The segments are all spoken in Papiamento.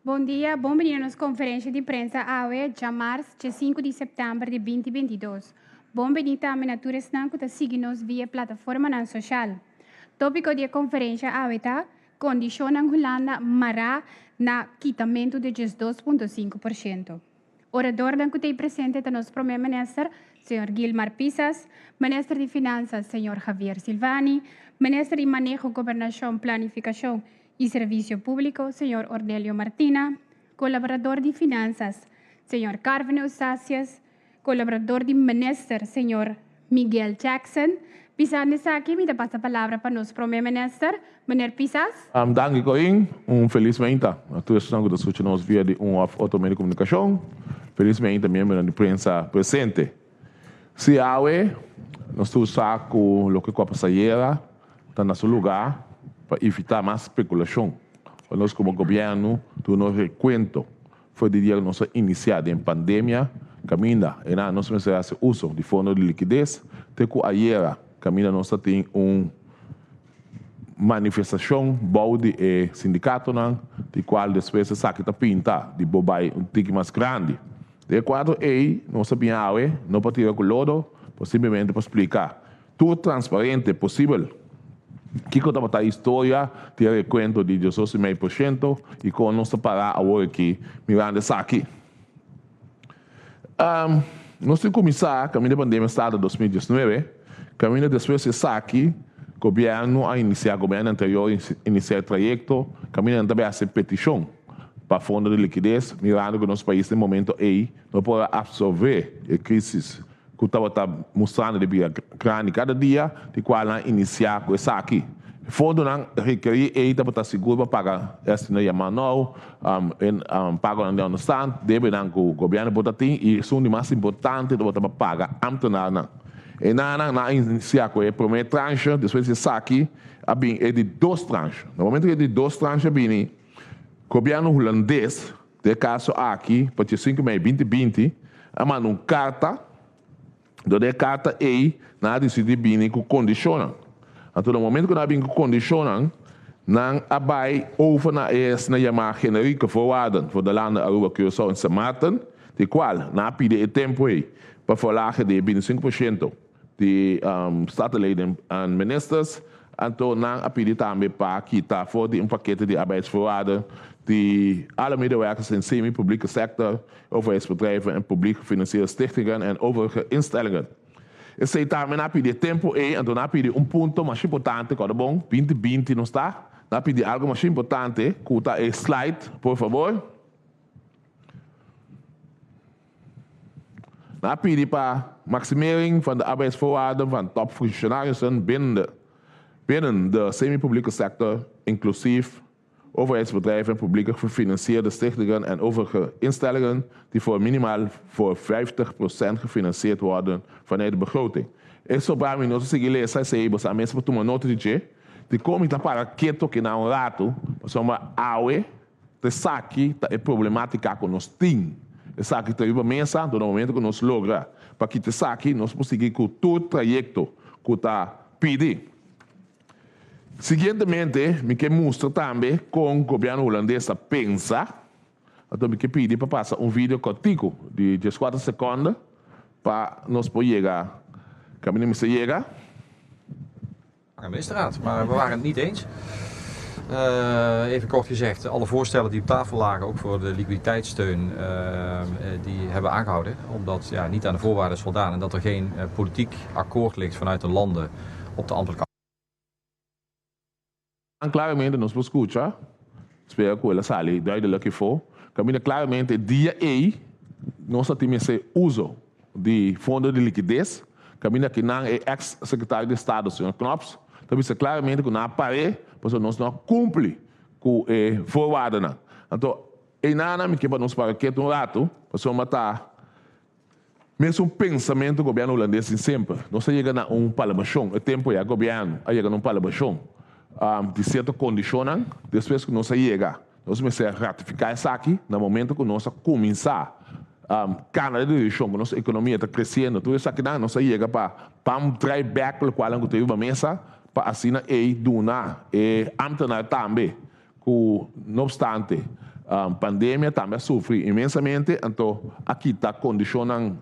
Bon dia, bon bini na nos konferensha di prensa awe, djamars, dje sinku di sèptèmber di binti bintidos. Bon bini tambe na tur esnan ku ta sigui nos via plataformanan soshal. Tópiko di e konferensha awe ta, Kondishonnan Hulanda mará na kitamentu di 12.5%. Oradornan ku ta ei presente ta nos Promé Minister, señor Gilmar Pisas, Minister di Finansas, señor Javier Silvani, Minister di Maneho, Gobernashon, Planifikashon i Servisio Públiko, señor Ornelio Martina, Kolaborador di Finansas, señor Carvin Eustatius, Kolaborador di Minister, señor Miguel Jackson. Pisando esaki, mi ta pasa palabra pa nos Prome Minister, Meneer Pisas. Danki Corin, un felis meinta na tur esnan ku ta skucha nos via di un òf otro medio di komunikashon. Felis meinta miembronan di prensa presente. Si awe nos tur sa ku loke ku a pasa ayera ta na su lugá pa evitá mas spekulashon. Pa nos komo gobièrnu tur nos rekuento For di dia ku nos a inisiá den pandemia, kaminda e nan nos mester hasi uso di fondo di likides, te ku ayera kaminda nos ta tin un manifestashon bou di e sindikatonan, di kual despues esaki ta pinta di bo bai un tiki mas grandi. Den e kuadro ei nos a bin awe no pa tira ku lodo, pero simplemente pa splika Tur transparente posibel. Kiko tabata e historia di e rekuento di 18,5% i kon nos ta pará awor aki mirando esaki? Nos tin kuminsá kaminda e pandemia start na 2019, kaminda despues di esaki gobièrnu a inisiá, gobièrnu anterior a inisiá e trayekto kaminda nan ta bai hasi petishon pa fondo di likides mirando ku nos pais den momento ei no por a apsorbé e krisis ku tabata mustrando di bira grandi kada dia, di kual nan a inisiá ku esaki. E fondonan rekerí ei tabata sigur pa paga e asina yamá nou pagonan di ònderstant, debenan ku gobièrnu por ta tin i esun di mas importante tabata pa paga ámtenarnan. E nan nan a inisiá ku e promé tranche, despues di esaki a bin e di dos tranche. Na momento ku e di dos tranche a bini, gobièrnu hulandes, Den e kaso aki, pa dia sinku mei binti binti, a manda un karta, dor den e karta ei nan a disidí bini ku kondishonnan. Anto na momento ku nan a bini ku kondishonnan, nan a bai over na e asina yamá Generieke Voorwaarden voor de landen Aruba, Curaçao en Sint Maarten, di kual nan a pidi e tempu ei pa verlagen di e 25% di Statenleden en Ministers, anto nan a pidi tambe pa kita for di un pakete di arbeidsvoorwaarden di alle medewerkers in semi-publieke sector, overheidsbedrijven en publiek gefinancierde stichtingen en overige instellingen. Esei tambe nan a pidi e tempo ei, anto nan a pidi un punto masha importante, kòrda bon, binti binti nos ta, nan a pidi algo masha importante ku ta e slide, por fabor. Nan a pidi pa maximering van de arbeidsvoorwaarden van topfunctionarissen binnen de binnen de semi-publieke sector, inclusief overheidsbedrijven en publieke gefinancierde stichtingen en overige instellingen die voor minimaal voor 50% gefinancierd worden vanuit de begroting. E sobra mi no ta sigui lesa esei, boso a mes por tuma nota di dje. Dikon mi ta para keto kina un ratu? Pasobra awe Ta esaki ta e problematica cu nos tin. Esaki ta riba mesa, anto na momento cu nos logra pa kita esaki, nos por sigui cu tur trayecto cu ta pidi. Siguientemente, mi ke mustra tambe con gobierno Hulandes ta pensa, anto mi ke pidi pa pasa un video cortico di 14 seconde pa nos por yega caminda mester yega. Ministerraad, maar we waren het niet eens. Uh, even kort gezegd, alle voorstellen die op tafel lagen, ook voor de liquiditeitssteun, uh, die hebben we aangehouden. Omdat ja, niet aan de voorwaarden is voldaan en dat er geen uh, politiek akkoord ligt vanuit de landen op de ambtelijke. Claramente nos por scucha, spera cu el a sali duidelijk efo, caminda claramente dia ey nos a tin mester uso di fondo di likides, kaminda ki nan e eks sekretario di estado señor Knops ta bisa klaramente ku nan a par'é pasobra nos no a kumpli ku e voorwaardennan. Anto einanan mi ke pa nos para ketu un ratu pasobra ta mesun pensamentu gobièrnu hulandes tin semper. Nos a yega na un palabrashon, e tempu ya gobièrnu a yega na un palabrashon di sierto kondishonnan despues ku nos a yega. Nos mester ratifiká esaki na momento ku nos a kuminsá kana den direkshon ku nos ekonomia ta kresiendo. Tur esakinan nos a yega pa pam trai bèk lokualnan ku ta riba mesa pa asina ei duna e ámtenar tambe ku no opstante. Pandemia tambe a sufri inmensamente, anto a kita kondishonnan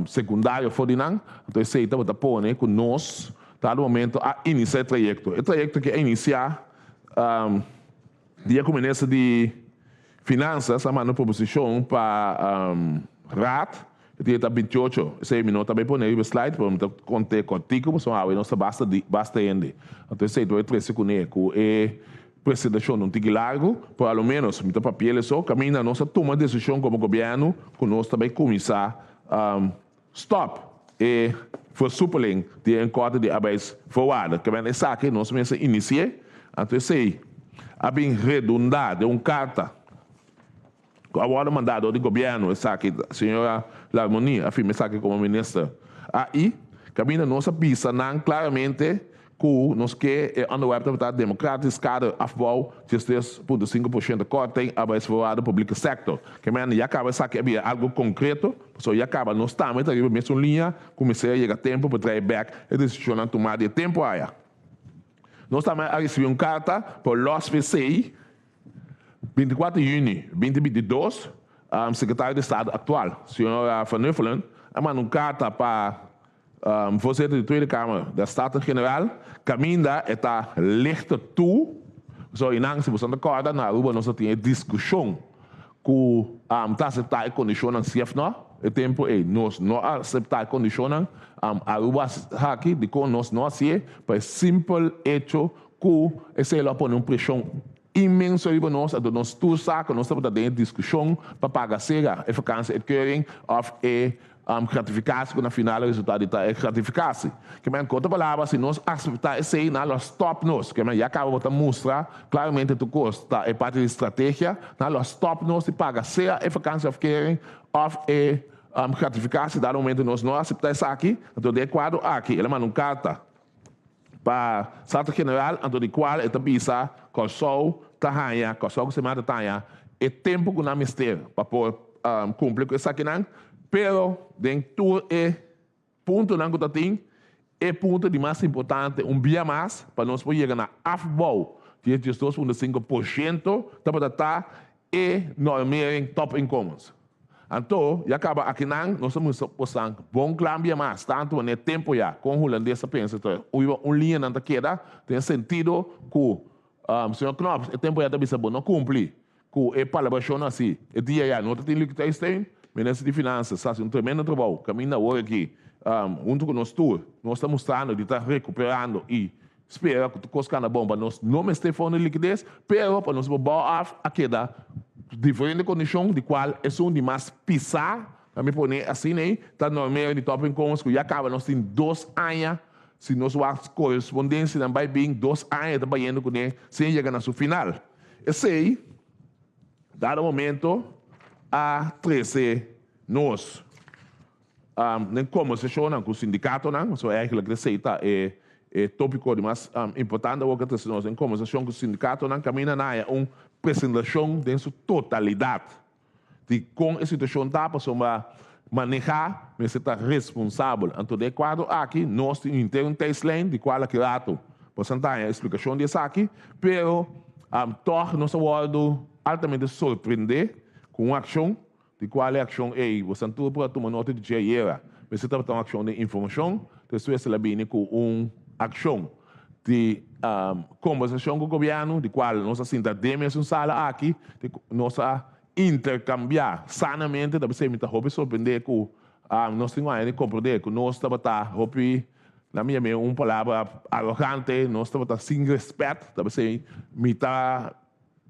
sekundario for di nan, anto esei tabata pone ku nos dado momento a inisiá e trayekto. E trayekto aki a inisiá dia ku Minister di Finansas a manda un proposishon pa Raad, e dia ta 28, esei mi no ta bai pone riba e slide, pero mi ta kont'é kòrtiku pasobra awe nos ta basta basta hende, anto esei ta bai trese kuné ku e Presentashon un tiki largu, pero a lo ménos mi ta papia el eso, kaminda nos a tuma desishon komo gobièrnu ku nos ta bai kuminsá stòp e versoepeling di e inkorte di arbeidsvoorwaarden. Kebèn esaki nos mester inisi'é, anto esei a bin redundá den un karta ku a wòrdu mandá dor di gobièrnu, esaki señora Larmonie a firma esaki komo minister AI, kaminda nos a bisa nan klaramente ku nos ke e onderwerp tabata democratisch kader afbouw 13.5% korting arbeidsvoorwaarden publike sector. Ke mende ya kaba esaki a bira algu konkreto, pasobra ya kaba nos tambe ta riba mesun liña ku mester a yega tempu pa trae bèk e desishonnan tumá di e tempu aya. Nos tambe a risibí un karta pa lòs p'esei. 24 di yüni 2022, Sekretario di Estado aktual, señora Van Huffelen, a manda un karta pa Voorzitter di Tweede Kamer der Staten-Generaal kaminda e ta lichte toe, pasobra einan si boso ta kòrda na Aruba nos a tin e diskushon ku ta aseptá e kondishonnan si òf nò, e tempu ei nos no a aseptá e kondishonnan, Aruba a haki dikon nos no hasié pa e simpel echo Ku esei lo a pone un preshon inmenso riba nos, anto nos tur sa ku nos tabata den e diskushon pa paga sega e vakantie-uitkering òf e gratifikasi ku na final a resultá di ta e gratifikasi. Ke men ku otro palabra, si nos aseptá esei, nan lo a stòp nos. Ke men ya kaba bo ta mustra klaramente tur kos ta e parti di strategia, nan lo a stòp nos di paga sea e vakantie-afkering òf e gratifikasi. Dado momento nos no a aseptá esaki, anto den e kuadro aki el a manda un karta. Pa Staten General, anto di kual e ta bisa Kòrsou ta haña, Kòrsou ku Semana ta haña e tempu ku nan mester pa por kumpli ku esakinan, pero den tur e puntonan ku ta tin, e punto di mas importante un bia mas pa nos por yega na afbouw di e 12.5% tabata ta e normering topinkomens. Anto, ya kaba akinan nos ta mustra bosan bon kla bia mas, tantu wanneer tempo ya, kon hulandes ta pensa ta riba un liña nan ta keda, den sentido ku señor Knops e tempo ya ta bisa bo no kumpli ku e palabrashonnan asi, e dia ya no ta tin liquiditeitssteun, Minister di Finansa sa hasi un tremendo trabou kaminda awor aki huntu ku nos tur nos ta mustrando di ta rekuperando i Spera ku tur kos kanda bon pa nos no mester fondo di likides, pero pa nos por bou af a keda diferente kondishon di kual esun di mas pisá, ta mi pone asina ei, ta normering di topinkomens ku ya kaba nos tin dos aña, si nos wak korespondensianan bai bin dos aña ta bayendo kuné sin yega na su final. Esei dado momento a trese nos. Den kombersashonnan ku sindikatonan, pasobra eigentlik esei ta e e topiko di mas importante awor ku ta trese nos, den kombersashon ku sindikatonan kaminda nan haya un presentashon den su totalidat di kon e situashon ta pasobra manehá mester ta responsabel. Anto den e kuadro aki nos tin henter un tijdslijn di kual aki rato boso ta haña eksplikashon di esaki, pero tòg nos a wòrdu altamente sorprendé ku un akshon. Di cual e accion ey, bosan tur por a tuma nota di dje ayera. Mester tabata un accion den informacion, despues el a bini cu un accion di conversacion cu gobierno, di cual nos a sinta den mesun sala aki, di nos a intercambia sanamente, ta pesey mi ta hopi sorprende cu nos tin un aña di comprende cu nos tabata hopi, na mi yam'e un palabra arrogante, nos tabata sin respet, ta pesey mi ta.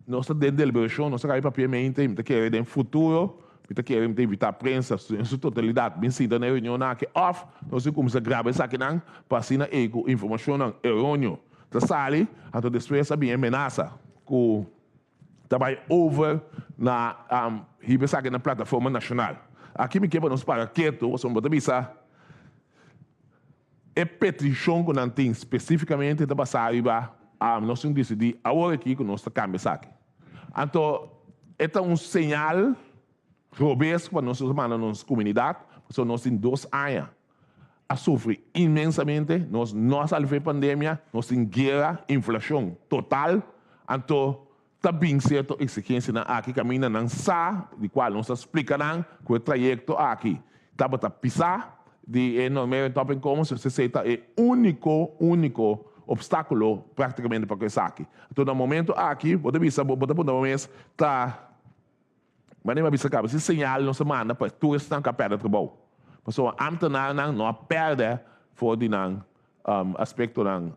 Nos ta den deliberashon, nos ta kaba e papiamente, mi ta kere den futuro, mi ta kere mi ta invitá prensa en su totalidat bin sinta na e reunionnan aki òf nos tin kuminsá graba esakinan pa asina ei ku informashonnan eróneo ta sali, anto despues a bin e menasa ku ta bai over na hiba esaki na plataforma nashonal. Aki mi ke pa nos para ketu pasobra bo ta bisa E petishon ku nan tin spesífikamente ta basá riba nos tin disidí awor aki ku nos ta kambia esaki. Anto e ta un señal robes pa nos manda nos komunidat, pasobra nos tin dos aña a sufri inmensamente, nos no a sali for e pandemia, nos tin guera, inflashon total, anto. Ta bin sierto eksigensianan aki kaminda nan sa di kual nos a splika nan ku e trayekto aki tabata pisá di e normering topinkomen, so esei ta e úniko úniko opstákulo práktikamente pa ku esaki. Anto na momento aki bo ta bisa bo ta puntra bo mes ta manera mi a bisa kaba si señal nos a manda pa tur esnan ku a pèrdè trabou pasobra ámtenarnan no a pèrdè for di nan aspectonan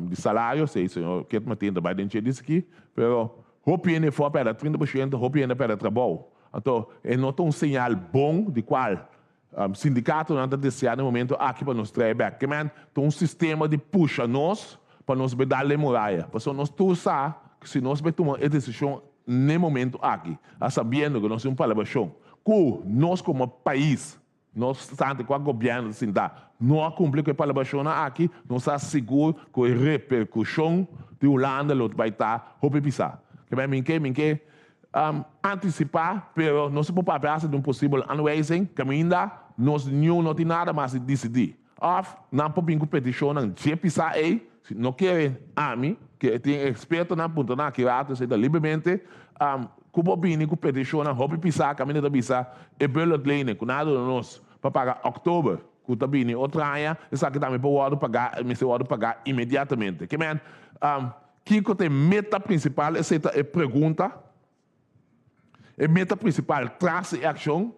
di salario, si señor Kit Martin ta bay den dje dice aki, pero hopi hende for a perde 30%, hopi hende a perde trabou. Anto e no ta un señal bon di cual sindicatonan ta desea na e momento aki pa nos trae bek. Ke men ta un sistema di pusha nos pa nos bay dal den muraya, pasobra nos tur sa cu si nos bay tuma e decision na e momento aki, a sabiendo cu nos tin un palabracion cu nos como pais No obstante kua gobièrnu ta sinta no a kumpli ku e palabrashonnan aki, nos ta sigur ku e reperkushon di Hulanda lo bai ta hopi pisá. Ke bai min ke min ke antisipá, pero nos por papia hasta di un posibel aanwijzing kaminda nos niun no tin nada mas di disidí. Òf nan por bin ku petishonnan dje pisá ei, si no kere ami, ke tin ekspertonan puntra nan aki rato esei ta libremente Ku por bini ku petishonnan hopi pisá kaminda ta bisa e bulletlening ku nan a duna nos pa paga òktober ku ta bini otro aña, esaki tambe por wòrdu pagá, mester wòrdu pagá inmediatamente. Ke men, kiko ta e meta prinsipal? Esei ta e pregunta. E meta prinsipal tras di e akshon,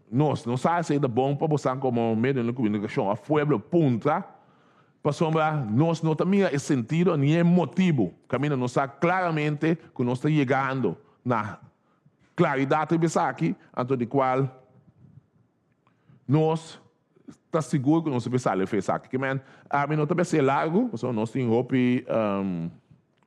nos no sa esei ta bon pa bosan komo medio di komunikashon òf pueblo puntra. Pasobra nos no ta mira e sentido ni e motibu kaminda nos sa klaramente ku nos ta yegando na klaridat riba esaki, anto di kual nos ta sigur ku nos ta bisa sali for esaki. Ke men, ami no ta bisa e largu, pasobra nos tin hopi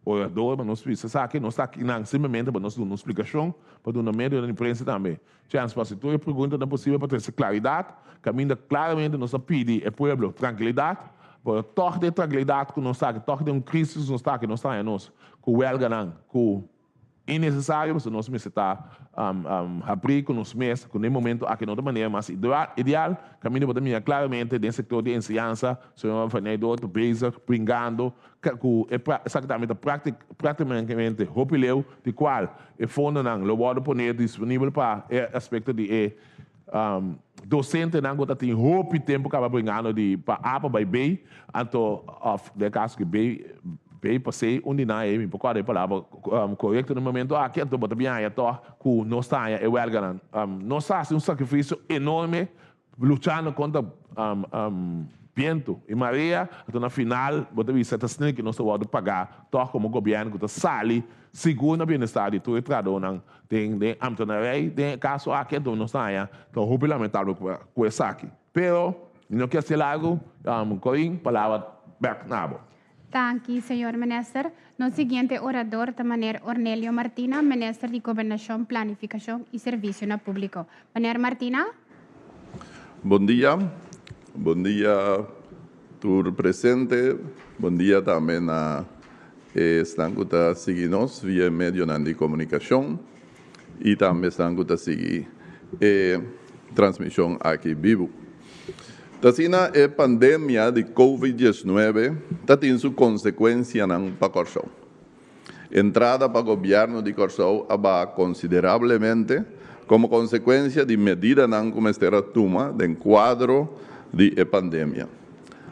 Orador, pa nos bisa esaki, nos ta akinan simplemente pa nos duna un splikashon, pa duna medionan di prensa tambe chèns pa hasi tur e preguntanan posibel pa trese klaridat, kaminda klaramente nos ta pidi e pueblo trankilidat, pero tòg den trankilidat ku nos ta aki, tòg den un krisis nos ta aki, nos ta haña nos ku wèlganan ku Innesesario pasobra nos mester ta habrí ku nos mes ku den momento aki no ta manera mas ideal. Kaminda bo ta mira klaramente den sektor di enseñansa señor Van Nijdoor ta bezig bringando ku esaki tambe ta praktikamente hopi leu di kual e fondonan lo wòrdu pone disponibel pa e aspekto di e dosentenan ku ta tin hopi tempu kaba bringando di pa A pa bai B, anto òf den kaso ku B B pa C un di nan ei mi por kòrda e palabra korekto na e momento aki, anto bo ta bin haña tòg ku nos ta haña e wèlganan. Nos ta hasi un sakrifisio enorme Luchando kontra bientu i marea, anto na final bo ta bisa ta snel ki nos ta wòrdu pagá tòg komo gobièrnu ku ta sali sigur na bienestar di tur e trahadónan den den ambtenarij. Den e kaso aki anto nos ta haña ta hopi lamentabel ku esaki. Pero mi no kier sel algu, Corin, palabra bèk na bo. Danki, señor Minister. Nos siguiente orador ta Meneer Ornelio Martina, Minister di Gobernacion, Planificacion y Servicio na Publico. Meneer Martina. Bon dia. Bon dia tur presente. Bon dia tambe na esnan ku ta sigui nos via e medionan di komunikashon i tambe esnan ku ta sigui e transmishon aki bibu. Ta asina e pandemia di Covid 19 ta tin su konsekuensianan pa Kòrsou. Entrada pa gobièrnu di Kòrsou a baha konsiderablemente komo konsekuensia di medidanan ku mester a tuma den kuadro di e pandemia.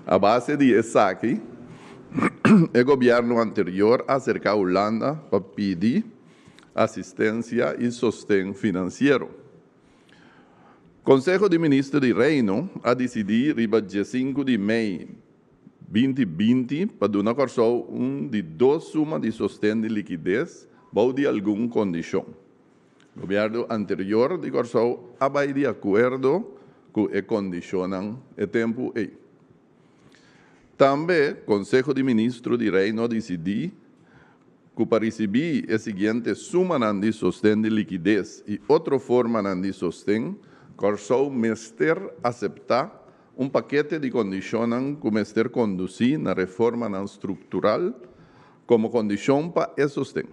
A base di esaki e gobièrnu anterior a aserká Hulanda pa pidi asistensia i sosten finansiero. Konseho di Minister di Reino a disidí riba diesinku di mei 2020 pa duna Kòrsou un di dos suma di sosten di likides bou di algun kondishon. Gobièrnu anterior di Kòrsou a bai di akuerdo ku e kondishonnan e tempu ei. Tambe Konseho di Ministro di Reino a disidí ku pa risibí e siguiente sumanan di sosten di likides i otro formanan di sosten, Kòrsou mester aseptá un pakete di kondishonnan ku mester kondusí na reformanan struktural komo kondishon pa e sosten.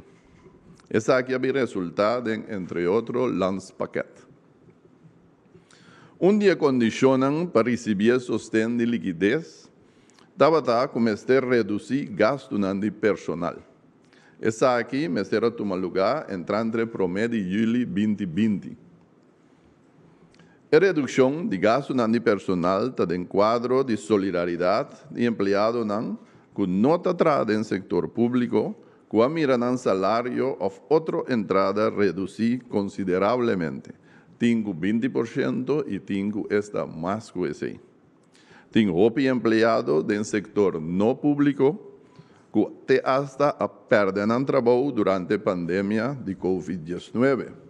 Esaki a bin resultá den entre otro Landspakket. Un di e kondishonnan pa risibí e sosten di likides tabata ku mester redusí gastunan di personal. Esaki mester a tuma lugá entrante promé di yüli 2020. E redukshon di gastunan di personal ta den kuadro di solidaridat di empleadonan ku no ta traha den sektor públiko ku a mira nan salario òf otro entrada redusí konsiderablemente, tin ku 20% i tin ku esta mas ku esei. Tin hopi empleado den sektor no públiko ku te asta a pèrdè nan trabou durante pandemia di Covid 19.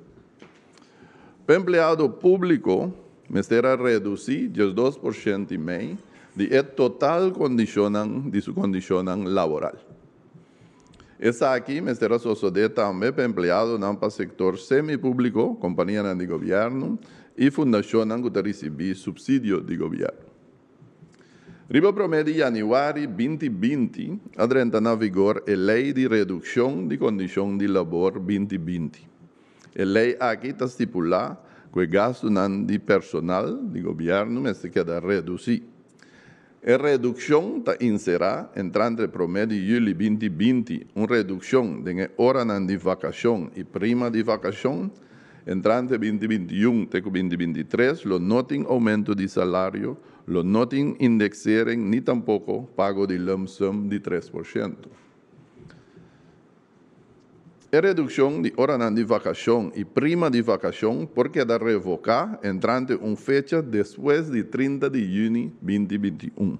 Pa empleado públiko mester a redusí 12,5% di e total kondishonnan di su kondishonnan laboral. Esaki mester a sosodé tambe pa empleadonan pa sektor semipúbliko, kompanianan di gobièrnu i fundashonnan ku ta risibí supsidio di gobièrnu. Riba promé di yanüari 2020 a drenta na vigor e Lei di Redukshon di Kondishon di Labor 2020. E lei aki ta stipulá ku e gastunan di personal di gobièrnu mester keda redusí. E redukshon ta inserá entrante promé di yüli 2020 un redukshon den e oranan di vakashon i prima di vakashon. Entrante 2021 te ku 2023 lo no tin oumento di salario, lo no tin indexering ni tampoko pago di lump sum di 3%. E redukshon di oranan di vakashon i prima di vakashon por keda revoká entrante un fecha despues di 30 di yüni 2021.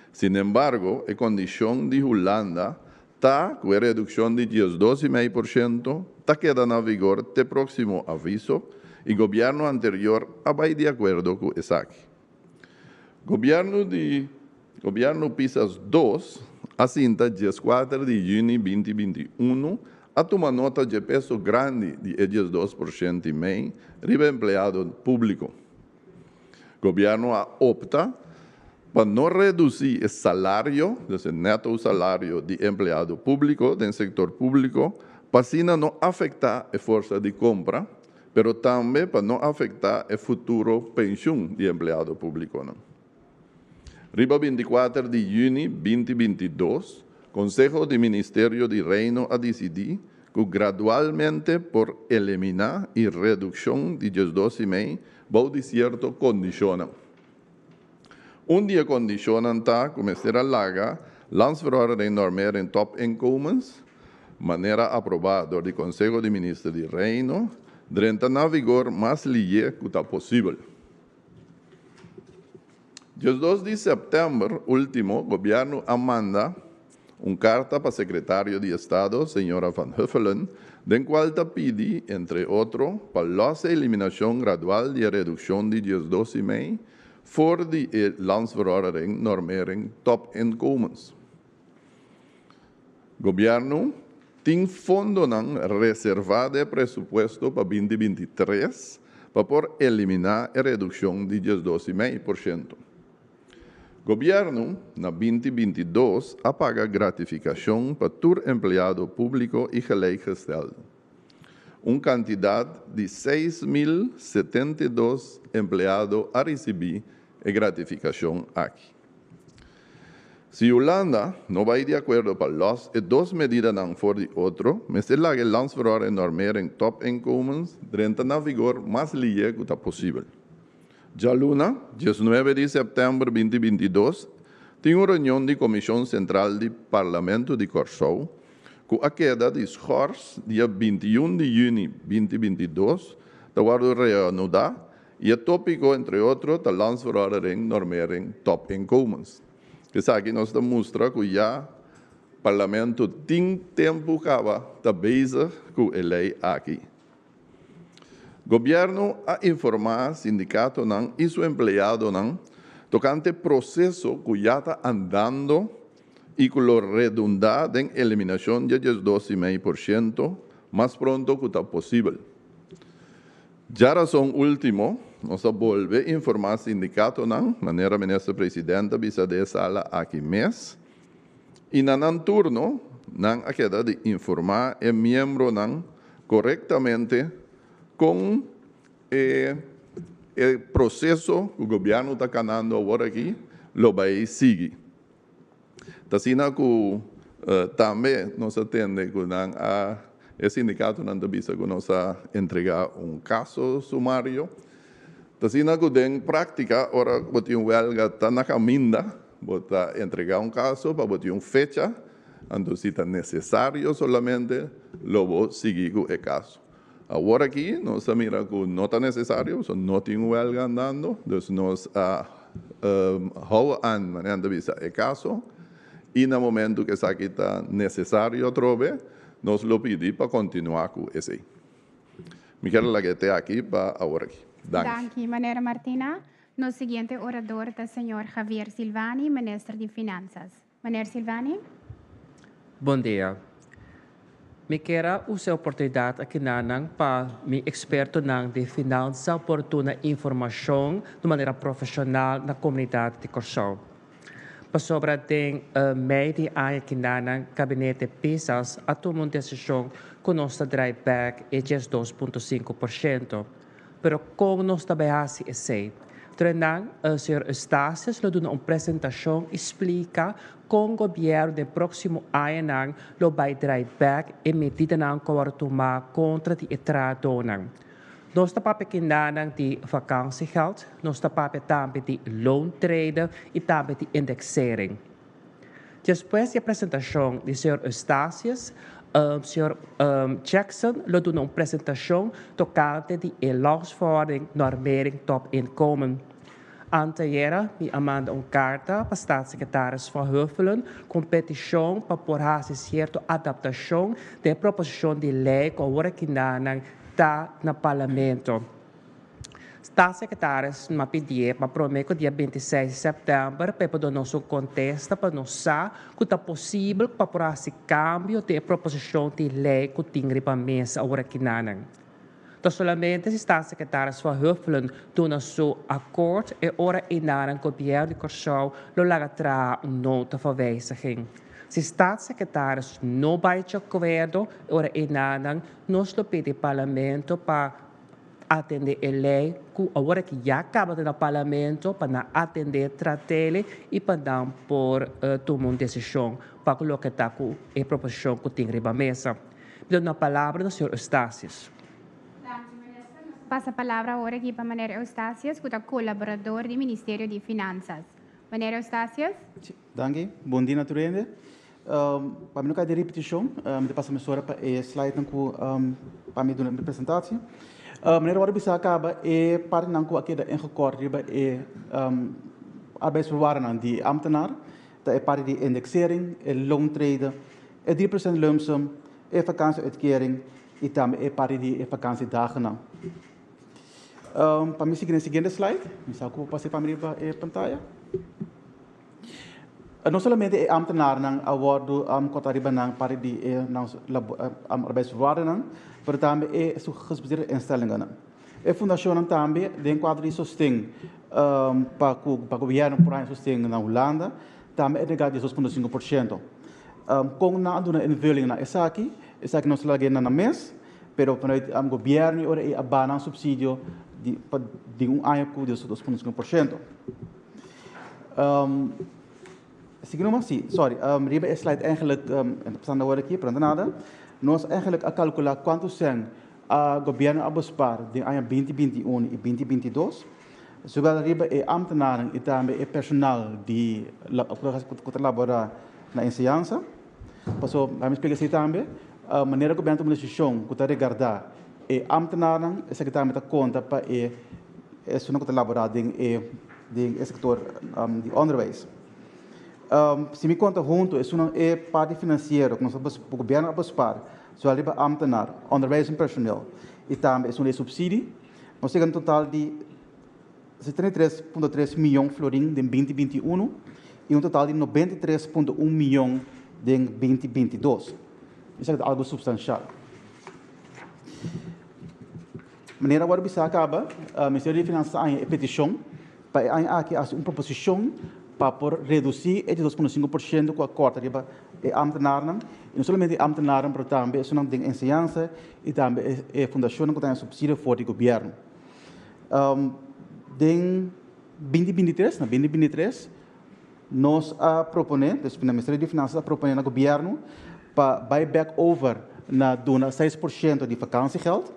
Sinembargo, e kondishon di Hulanda ta ku e redukshon di 12,5% ta keda na vigor te próksimo aviso i gobièrnu anterior a bai di akuerdo ku esaki. Gobièrnu di Gobièrnu Pisas 2 a sinta 14 di yüni 2021 a tuma nota dje peso grandi di e 12,5% riba empleado públiko. Gobièrnu a opta pa no redusí e salario, dus e nèto salario di empleado públiko den sektor públiko, pa asina no afektá e forsa di kompra, pero tambe pa no afektá e futuro penshun di empleado públikonan. Riba 24 di yüni 2022, Konseho di Ministerio di Reino a disidí ku gradualmente por eliminá e redukshon di 12,5 bou di sierto kondishonnan. Un di e kondishonnan ta ku mester a laga Landsverordening Normering Topinkomens, manera aprobá dor di Konseho di Minister di Reino, drenta na vigor mas lihé ku ta posibel. 12 di sèptèmber último, gobièrnu a manda un karta pa sekretario di Estado, señora Van Huffelen, den kual ta pidi, entre otro, pa lòs e eliminashon gradual di e redukshon di 12,5 for di e Landsverordening Normering Topinkomens. Gobièrnu tin fondonan reservá den e presupuesto pa 2023 pa por eliminá e redukshon di 12,5%. Gobièrnu na 2022 a paga gratifikashon pa tur empleado públiko i gelijkgestelde. Un kantidat di 6.072 empleado a risibí e gratifikashon aki. Si Hulanda no bai di akuerdo pa lòs e dos medidanan for di otro, mester laga e Landsverordening Normering Topinkomens drenta na vigor mas lihé ku ta posibel. Djaluna, 19 di sèptèmber 2022, tin un reunion di Komishon Sentral di Parlamento di Kòrsou ku a keda di schors dia 21 di yüni 2022 ta wòrdu reanudá i e tópiko entre otro ta Landsverordening Normering Topinkomens. Esaki nos ta mustra ku ya Parlamento tin tempu kaba ta bezig ku e lei aki. Gobièrnu a informá sindikatonan i su empleadonan tokante proseso ku ya ta andando i ku lo redundá den eliminashon di e 12,5% mas pronto ku ta posibel. Djarason último, nos a bolbe informá sindikatonan, manera Minister President a bisa den e sala aki mes, i na nan turno nan a keda di informá e miembronan korektamente kon e e proseso ku gobièrnu ta kanando awor aki lo bai sigui. Ta asina ku Tambe nos a tende ku nan a e sindikatonan ta bisa ku nos a entregá un kaso sumario. Ta asina ku den práktika ora bo tin un wèlga ta na kaminda bo ta entregá un kaso pa bo tin un fecha, anto si ta nesesario solamente lo bo sigui ku e kaso. Awor aki nos a mira ku no ta nesesario pasobra no tin un wèlga andando, dus nos a hou aan manera nan ta bisa e kaso i na momentu ku esaki ta nesesario atrobe nos lo pidi pa kontinuá ku esei. Mi kier laga e te aki pa awor aki. Danki. Danki, Meneer Martina. Nos siguiente orador ta señor Javier Silvani, Minister di Finanzas. Meneer Silvani. Bon dia. Mi kier a usa e oportunidat akinanan pa mi ekspertonan di finansa por duna informashon di manera profeshonal na komunidat di Kòrsou. Pasobra den mei di aña akinanan Gabinete Pisas a tuma un desishon ku nos ta drai bèk e 12.5%. Pero kon nos ta bai hasi esei? Trenan, señor Eustatius lo duna un presentashon i splika kon gobièrnu den próksimo añanan lo bai drai bèk e medidanan ku a wòrdu tumá kontra di e trahadónan. Nos ta papia kindanan di vakansiegeld, nos ta papia tambe di loontrede i tambe di indexering. Despues di e presentashon di señor Eustatius, señor Jackson lo duna un presentashon tokante di e Landsverordening Normering Topinkomen. Anteayera mi a manda un karta pa Staatssecretaris Van Huffelen ku un petishon pa por hasi sierto adaptashon den e proposishon di lei ku awor akinan ta na Parlamento. Staatssecretaris a pidié pa promé ku dia 26 di sèptèmber pa e por duna nos un kontesta pa nos sa ku ta posibel pa por hasi kambio den e proposishon di lei ku tin riba mesa awor akinanan. Ta solamente si Staatssecretaris Van Huffelen duna su akort e ora einanan Gobièrnu di Kòrsou lo laga traha un nota van wijziging. Si Staatssecretaris no bai dje akuerdo e ora einanan nos lo pidi Parlamento pa atende e lei ku awor aki ya kaba ta na Parlamento pa nan atende tratele i pa nan por tuma un desishon pa ku loke ta ku e proposishon ku tin riba mesa. Mi ta duna palabra na señor Eustatius. Danki Minister. Nos ta pasa palabra awor aki pa Meneer Eustatius ku ta kolaborador di Ministerio di Finansas. Meneer Eustatius. Danki. Bon dia na tur hende. Pa mi no kai den ripetishon, mi ta pasa mesora pa e slidenan ku pa mi duna mi presentatie. Meneer wòrdu bisa a kaba e partinan ku a keda ingekort riba e arbeidsvoorwaardennan di e ambtenaar ta e parti di indexering, e loontrede, e 3% lumpsum, e vakantieuitkering i tambe e parti di e vakantiedagennan. Pa mi sigui na e siguiente slide, mi sa ku por pasa pa mi riba e pantaya. No solamente e ambtenaarnan a wòrdu kòrtá riba nan parti di e nan arbeidsvoorwaardennan, pero tambe e su gespecialiseerde instellingennan. E fundashonnan tambe den kuadro di sosten pa ku pa gobièrnu por haña sosten na Hulanda tambe a entregá 12.5%. Kon nan a duna invulling na esaki? Esaki nos lag'é na nan mes, pero vanuit gobièrnu e ora ei a baha nan supsidio di pa den un aña ku 12.5%. Sigui numa? Si, sorry. Riba e slide eigenlijk, en ta pasando awor aki, pero no ta nada. Nos eigenlijk a kalkulá kuantu sèn a gobièrnu a bespaar den aña 2021 i 2022. Zowel riba e ambtenaren i tambe e personal di ku ta laborá na enseñansa. Paso, laat mi splika esei tambe, manera gobièrnu tuma desishon ku ta regardá e ambtenarnan, esaki tambe ta konta pa e esunnan ku ta laborá den e den e sektor di onderwijs. Si mi konta huntu esunnan e parti finansiero ku nos a ku gobièrnu a bespaar, zowel riba ambtenaar, onderwijs en personeel i tambe esun di e supsidi, nos yega na un total di 73.3 miyon florin den 2021 i un total di 93.1 miyon den 2022. Esaki ta algu supstanshal. Manera wòrdu bisá kaba, Ministerio di Finansa a haña e petishon pa e aña aki hasi un proposishon pa por redusí e 2.5% ku a kòrta riba e ámtenarnan, i no solamente e ámtenarnan pero tambe esunnan den enseñansa i tambe e fundashonnan ku ta haña supsidio for di gobièrnu. Den 2023, na 2023, Nos a proponé, dus Ministerio di Finanzas a proponé na gobièrnu pa bai bèk over na duna 6% di vakantiegeld.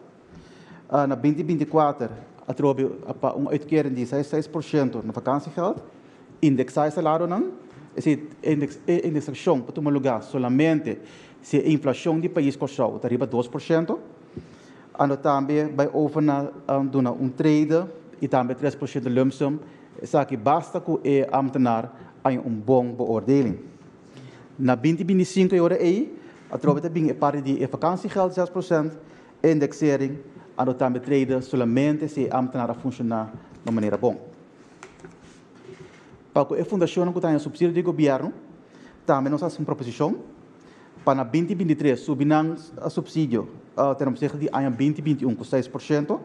Na 2024 atrobe pa un uitkering di 6% na vakantiegeld, indeksá e salarionan. Esei e indeksashon por tuma lugá solamente si e inflashon di pais Kòrsou ta riba 2%. Anto tambe bai over na duna un trede i tambe 3% lumpsum. Esaki basta ku e ambtenaar haña un bon beoordeling. Na 2025 e ora ei atrobe ta bin e parti di e vakantiegeld 6%, indexering, anto tambe trede solamente si e ambtenaar a funshoná na un manera bon. Pa ku e fundashonnan ku ta haña supsidio di gobièrnu, tambe nos a hasi un proposishon pa na 2023 subi nan supsidio ten opzichte di aña 2021 ku 6%.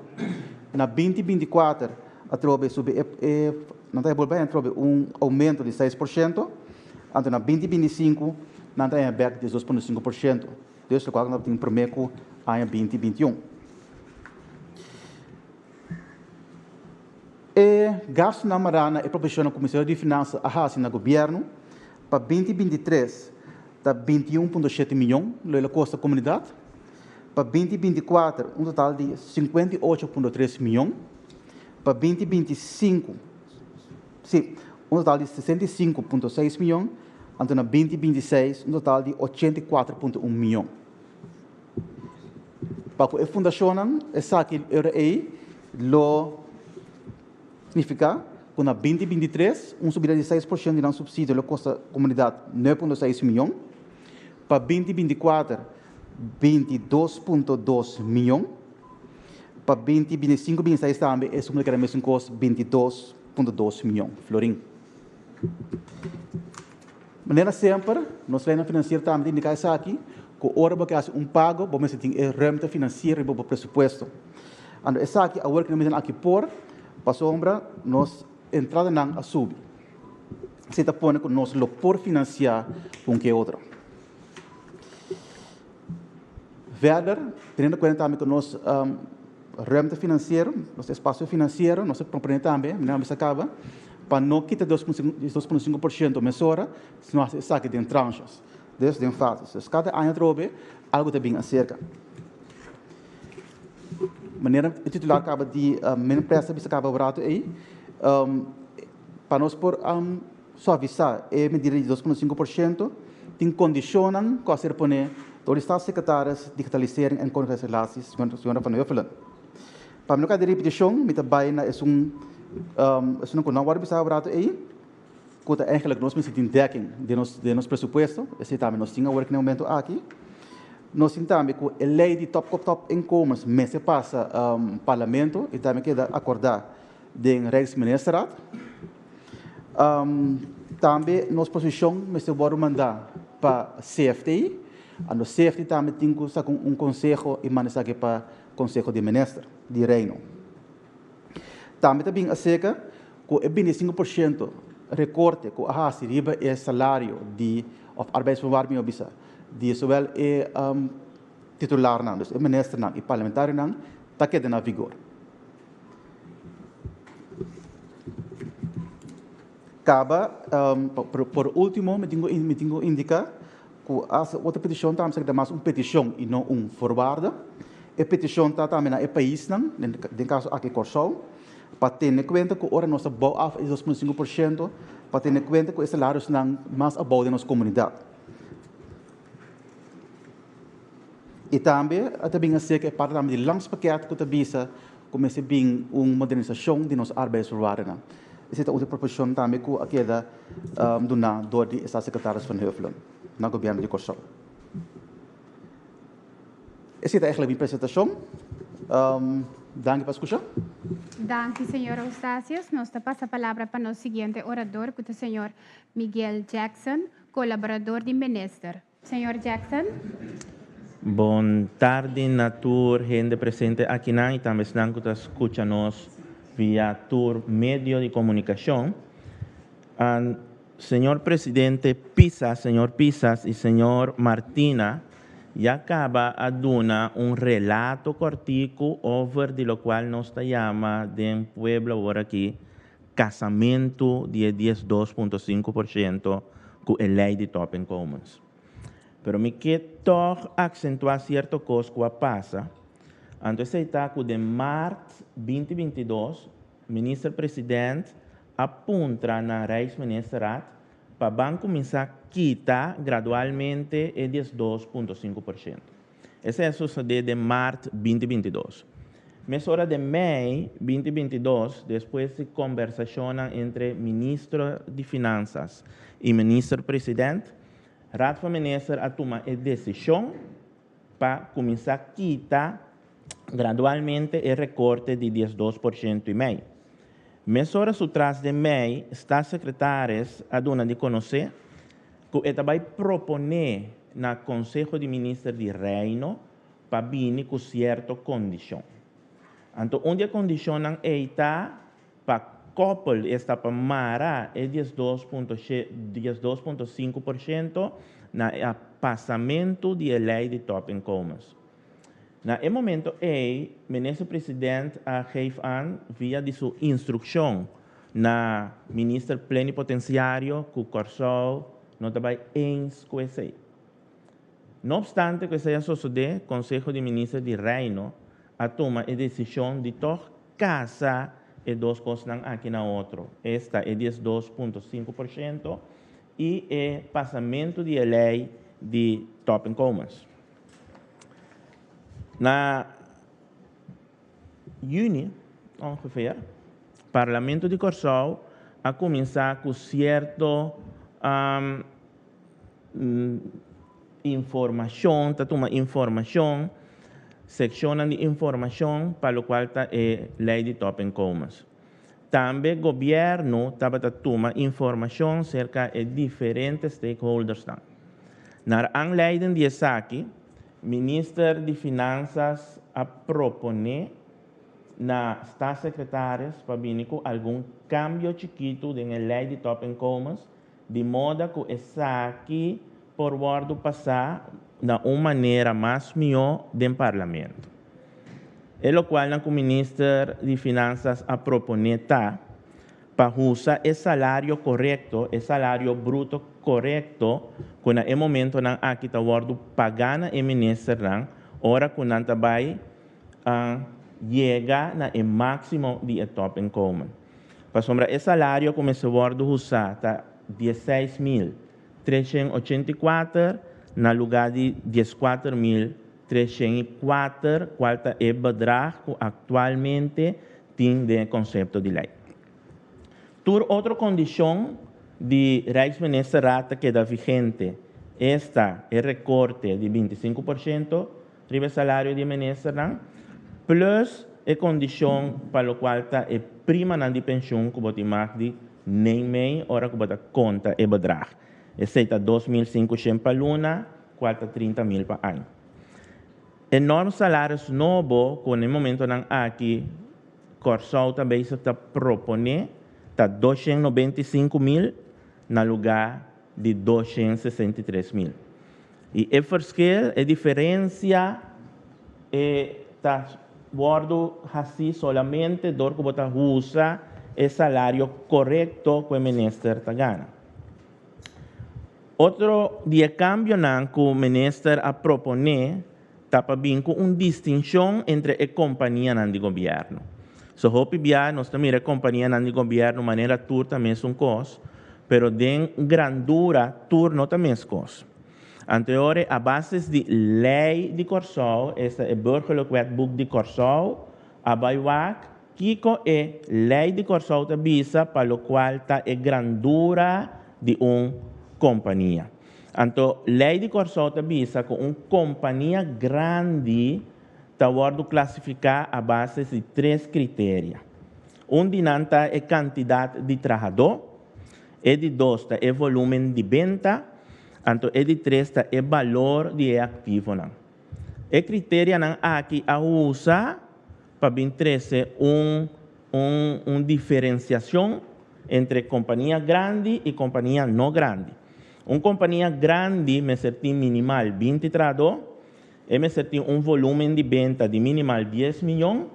Na 2024 atrobe subi e nan ta bolbe haña atrobe un oumento di 6%, anto na 2025 nan ta haña bèk 12.5%, dus lokual ku tabatin promé ku aña 2021. E gastunan mará na e proposishonnan ku Ministerio di Finansa a hasi na gobièrnu pa 2023 ta 21.7 mion lo el a kosta komunidat, pa 2024 un total di 58.3 mion, pa 2025 si, un total di 65.6 mion, anto na 2026 un total di 84.1 mion. Pa ku e fundashonnan esaki ora ei lo signifiká ku na 2023 un subida di 6% di nan supsidio lo kosta komunidat 9.6 mion, pa 2024 22.2 mion, pa 2025 26 tambe e suma ta keda mesun kos 22.2 mion florin. Manera semper, nos leinan finansiero tambe ta indiká esaki, ku ora bo ke hasi un pago, bo mester tin e ruimte finansiero riba bo presupuesto. Anto esaki awor ku nos mester aki por, pasobra nos entradanan a subi. Esei ta pone ku nos lo por finansiá un ke otro. Verder, teniendo kuenta tambe ku nos ruimte finansiero, nos espasio finansiero, nos ta proponé tambe, manera mi a kaba, pa no kita 2.5% mesora, sino hasi esaki den tranches, dus den fases. Dus kada aña atrobe algu ta bin aserka. Manera e titular kaba di men presta bisa kaba un ratu ei, pa nos por suavisá e medida di 2.5%, tin kondishonnan ku a ser poné dor di Staatssecretaris Digitalisering en Koninkrijksrelaties, señora Van Huffelen. Pa mi no kai den ripitishon, mi ta bai na esun esunnan ku no a wòrdu bisá un ratu ei, ku ta eigenlijk nos mester tin dekking den nos den nos presupuesto, esei tambe nos tin awor aki na e momento aki. Nos tin tambe ku e lei di top kop top inkomens mester pasa parlamento i tambe keda akordá den Rijksministerraad. Tambe nos posishon mester wòrdu mandá pa CFT. Anto CFT tambe tin ku saka un konseho i manda esaki pa Konseho di Minister di Reino. Tambe ta bin aserka ku e 25% rekorte ku a hasi riba e salario di òf arbeidsvoorwaarden mihó bisa di zowel e titularnan, dus e ministernan i parlamentarionan ta keda na vigor. Kaba, por ultimo mi tin ku mi tin ku indiká ku as otro petishon tambe esaki ta mas un petishon i no un voorwaarde. E petishon ta tambe na e paisnan, den kaso aki Kòrsou, pa tene kuenta ku ora nos ta bou af e 2.5% pa tene kuenta ku e salariosnan mas abou den nos komunidat. I tambe a ta bin a seka e parti tambe di landspakket ku ta bisa ku mester bin un modernisashon di nos arbeidsvoorwaardennan. Esei ta otro proposishon tambe ku a keda duná dor di e staatssecretaris Van Huffelen na gobièrnu di Kòrsou. Esei ta eigentlik mi presentashon. Danki pa skucha. Danki señor Eustatius. Nos ta pasa palabra pa nos siguiente orador ku ta señor Miguel Jackson, kolaborador di minister. Señor Jackson. Bon tardi na tur hende presente akinan y tambe esnan cu ta scucha nos via tur medio di comunicacion. Señor Presidente Pisas, señor Pisas y señor Martina ya caba a duna un relato cortico over di locual nos ta yama den pueblo awor aki. kasamentu di e 12,5% ku e lei di topinkomens. Pero mi ke tòg aksentuá sierto kos ku a pasa. Anto esei ta ku den mart 2022 minister-president a puntra na Rijksministerraad pa ban kuminsá kita gradualmente e 12,5%. Esei a sosodé den mart 2022. Mesora den mei 2022, despues di kombersashonnan entre ministro di Finansas i minister-president, Raad van Minister a tuma e desishon pa kuminsá kita gradualmente e rekorte di 12,5%. Mesora su tras den mei, staatssecretaris a duna di konosé ku e ta bai proponé na Konseho di Minister di Reino pa bini ku sierto kondishon. Anto un di e kondishonnan ei ta pa koppel, esta pa mara e 12,5% na e pasamentu di e lei di topinkomens. Na e momento ei, minister-president a geef aan via di su instrukshon na minister plenipotensiario ku Kòrsou no ta bai eens ku esei. No opstante ku esei a sosodé, Konseho di Minister di Reino a tuma e desishon di tòg kasa e dos kosnan aki na otro, esta e 12,5% i e pasamentu di e lei di topinkomens. Na yüni ongeveer, Parlamento di Kòrsou a kuminsá ku sierto informashon, ta tuma informashon, sekshonnan di informashon pa lokual ta e lei di topinkomens. Tambe gobièrnu tabata tuma informashon serka e diferente stakeholdersnan. Naar aanleiding di esaki, minister di Finansas a proponé na staatssecretaris pa bini ku algun kambio chikitu den e lei di topinkomens, di moda ku esaki por wòrdu pasá na un manera mas mihó den parlamento. E lokualnan ku minister di Finansas a proponé ta pa usa e salario korekto, e salario bruto korekto ku na e momentonan aki ta wòrdu pagá na e ministernan ora ku nan ta bai yega na e máksimo di e topinkomen. Pasobra e salario ku mester wòrdu usá ta 16.384 na lugá di 14.304, kual ta e bedrag ku aktualmente tin den e konsepto di lei. Tur otro kondishon di Rijksministerraad ta keda vigente, esta e rekorte di 25% riba e salario di e ministernan, plus e kondishon pa lokual ta e primanan di penshun ku bo tin mag di neem mee ora ku bo ta konta e bedrag. Esei ta 2500 pa luna, kual ta 30.000 pa aña. E norm salaris nobo ku na e momentonan aki Kòrsou ta bezig ta proponé ta 295.000 na lugá di 263.000. I e verschil, e diferensia, e ta wòrdu hasí solamente dor ku bo ta usa e salario korekto ku e minister ta gana. Otro di e kambionan ku minister a proponé ta pa bin ku un distinshon entre e kompanianan di gobièrnu. So hopi bia nos ta mira e kompanianan di gobièrnu manera tur ta mesun kos, pero den grandura tur no ta mes kos. Anto e ora a basis di lei di Kòrsou, esta e Burgerlijk Wetboek di Kòrsou, a bai wak kiko e lei di Kòrsou ta bisa pa lokual ta e grandura di un kompania. Anto lei di Kòrsou ta bisa ku un kompania grandi ta wòrdu klasifiká a base di tres kriteria. Un di nan ta e kantidat di trahadó, e di dos ta e volúmen di benta, anto e di tres ta e balor di e aktivonan. E kriterianan aki a usa pa bin trese un un un diferensiashon entre kompania grandi i kompania no grandi. Un kompania grandi mester tin minimal 20 trahadó, e mester tin un volúmen di benta di minimal 10 mion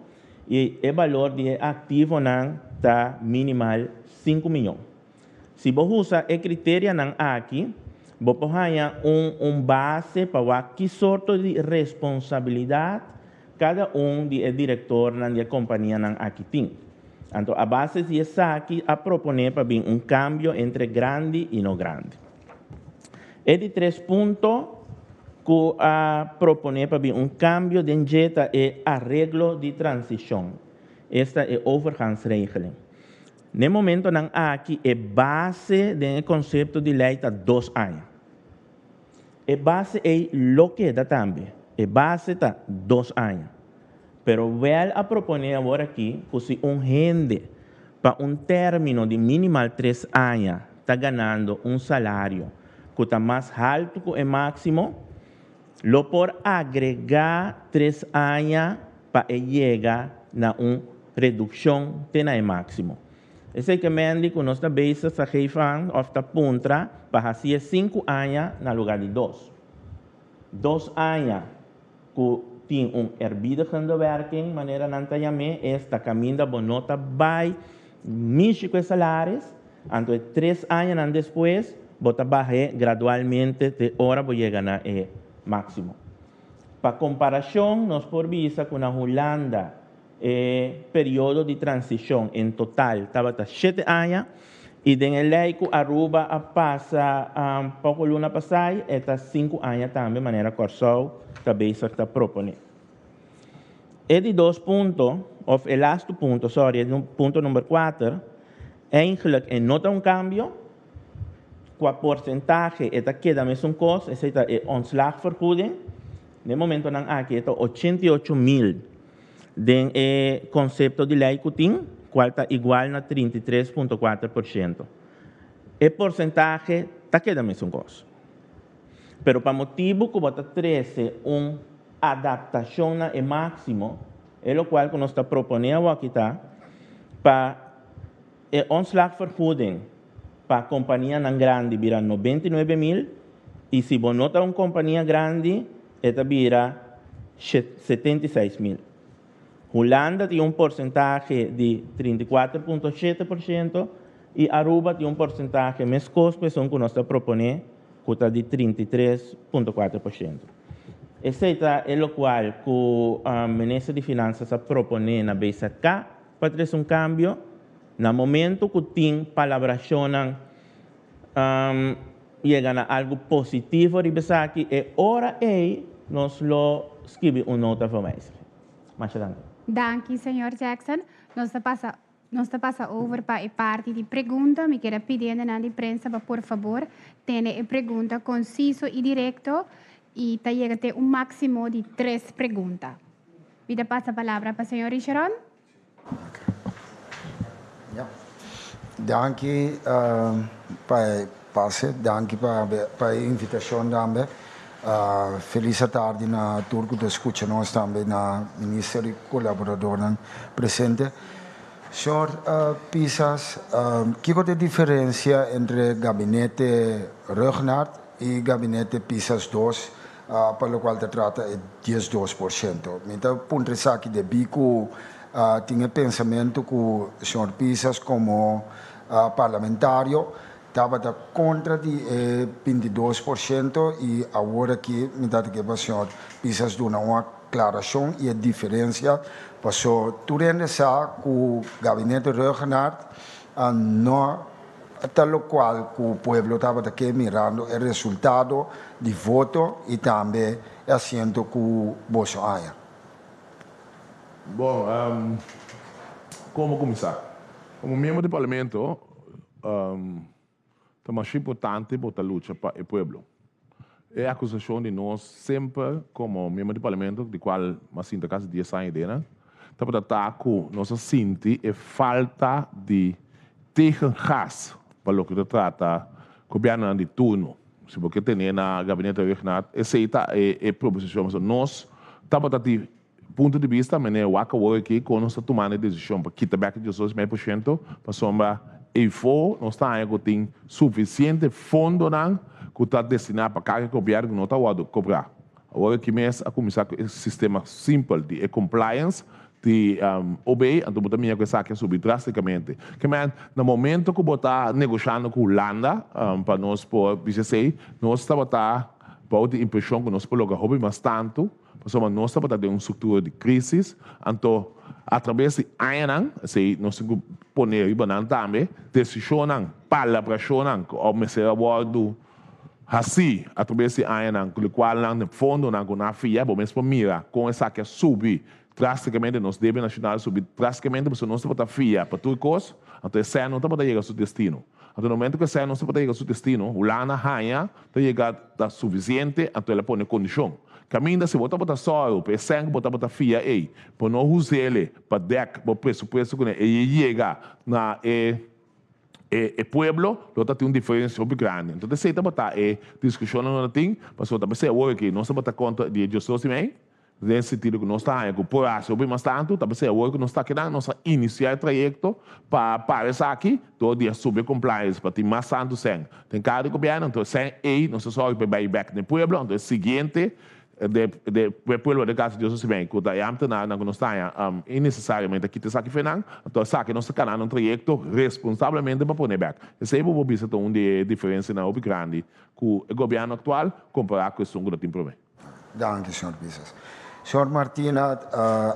i e balor di e aktivonan ta minimal 5 mion. Si bo usa e kriterianan aki, bo por haña un base pa wak ki sorto di responsabilidat kada un di e direktornan di e kompanianan aki tin. Anto a base di esaki a proponé pa bin un kambio entre grandi i no grandi. E di tres punto ku a proponé pa bin un kambio den dje ta e areglo di transishon, esta e overgangsregeling. Na e momentonan aki e base den e konsepto di lei ta 2 aña. E base ei lo keda tambe. E base ta 2 aña. Pero wèl a proponé awor aki ku si un hende pa un término di minimal 3 aña ta ganando un salario ku ta mas haltu ku e máksimo, lo por agregá 3 aña pa e yega na un redukshon te na e máksimo. Esei ke men di ku nos ta bezig ta geef aan òf ta puntra pa hasié 5 aña na lugá di 2. 2 aña ku tin un eerbiedigende werking, manera nan ta yam'é, esta kaminda bo no ta bai mishi ku e salaris, anto e 3 añanan despues bo ta bah'é gradualmente te ora bo yega na e máksimo. Pa komparashon nos por bisa ku na Hulanda e periodo di transishon en total tabata 7 aña i den e lei ku Aruba a pasa poko luna pasai e ta 5 aña tambe manera Kòrsou ta bezig ta proponé. E di 2 punto, òf e lastu punto, sorry, e punto number 4, eigenlijk e no ta un kambio, qua porsentahe e ta keda mesun kos, esei ta e ontslagvergoeding. Den momentonan aki e ta 88.000 den e konsepto di lei ku tin, kual ta igual na 33,4%. E porsentahe ta keda mesun kos. Pero pa motibu ku bo ta trese un adaptashon na e máksimo, e lokual ku nos ta proponé awor aki ta pa e ontslagvergoeding pa kompanianan grandi bira 99.000 i si bo no ta un kompania grandi e ta bira 76.000. Hulanda tin un porsentahe di 34,7% i Aruba tin un porsentahe meskos ku esun ku nos ta proponé ku ta di 33,4%. Esei ta e lokual ku minister di Finansa a proponé na BZK pa trese un kambio. Na momento ku tin palabrashonnan yega na algu positivo riba esaki, e ora ei nos lo skibi un nota van wijziging. Masha danki. Danki, señor Jackson. Nos ta pasa nos ta pasa over pa e parti di pregunta. Mi kier a pidi hendenan di prensa pa por fabor tene e pregunta konsiso i direkto i ta yega te un máksimo di 3 pregunta. Mi ta pasa palabra pa señor Richeron. Ja. Danki pa e pase, danki pa pa e invitashon tambe. Felis atardi na tur ku ta skucha nos tambe, na minister i kolaboradornan presente. Señor Pisas, kiko ta e diferensia entre gabinete Rhuggenaath i gabinete Pisas dos pa lokual ta trata e 12%? Mi ta puntra esaki debí ku tin e pensamentu ku señor Pisas komo parlamentario tabata kontra di e 22% i awor aki mi ta ke pa señor Pisas duna un aklarashon i e diferensia, paso tur hende sa ku gabinete Rhuggenaath no ta lokual ku pueblo tabata ke mirando e resultado di voto i tambe e asiento ku boso haña. Bon, komo kuminsá? Komo miembro di parlamento, ta masha importante bo ta lucha pa e pueblo. E akusashon di nos semper komo miembro di parlamento, di kual mi a sinta kasi 10 aña dena, tabata ta ku nos a sinti e falta di tegengas pa loke ta trata gobièrnunan di turno. Si bo ke tene na gabinete Rhuggenaath, esei ta e proposishon. Pasobra nos tabata di punto di bista, meneer wak awor aki kon nos ta tumando e desishon pa kita bèk e 18,5%, pasobra eifo nos ta haña ku tin sufisiente fondonan ku ta destiná pa kada gobièrnu ku no ta wòrdu kobrá. Awor aki mes a kuminsá ku e sistema simpel di e compliance. Di OB, anto bo ta mira ku esaki a subi drástikamente. Ke men, na momento ku bo ta negoshando ku Hulanda pa nos por bisa esei, nos tabata bou di impreshon ku nos por logra hopi mas tantu, pasobra nos tabata den un struktura di krísis. Anto, atrabes di añanan, esei nos tin ku pone riba nan tambe, desishonnan, palabrashonnan ku a mester a wòrdu hasí atrabes di añanan, ku lokualnan den fondonan ku nan a fia, bo mes por mira kon esaki a subi Drásticamente nos debe nacional subi drásticamente pasobra nos tabata fia pa tur cos, anto e sèn no tabata yega su destino. Anto na momento cu e sèn no tabata yega su destino, Hulanda haña ta yega ta suficiente, anto el a pone condicion. Caminda si bo tabata sòru pa e sèn cu bo tabata fia ei, bo no us'ele pa dèk bo presupuesto cune e yega na e e pueblo, lo ta tin un diferencia hopi grandi. Anto esey tabata e discusionnan nos a tin, pasobra ta p'esey awor aki nos tabata contra di e diesdos y mei, Den sentido ku nos ta haña ku por hasi hopi mas tantu, ta p'esei awor ku nos ta kinan, nos a inisiá e trayekto pa para esaki dor di a subi e compliance pa tin mas tantu sèn den kada di gobièrnu. Anto e sèn ei nos ta sòru pa e bai bèk den pueblo. Anto e siguiente de de e pueblo den kaso Dios a siña ku ta e ámtenarnan ku nos ta haña innesesariamente a kita esaki for nan. Anto esaki nos ta kanando un trayekto responsablemente pa pone bèk. Esei bo por bisa ta un di e diferensianan hopi grandi ku e gobièrnu aktual kompará ku esun ku ta tin promé. Danki, señor Pisas. Señor Martina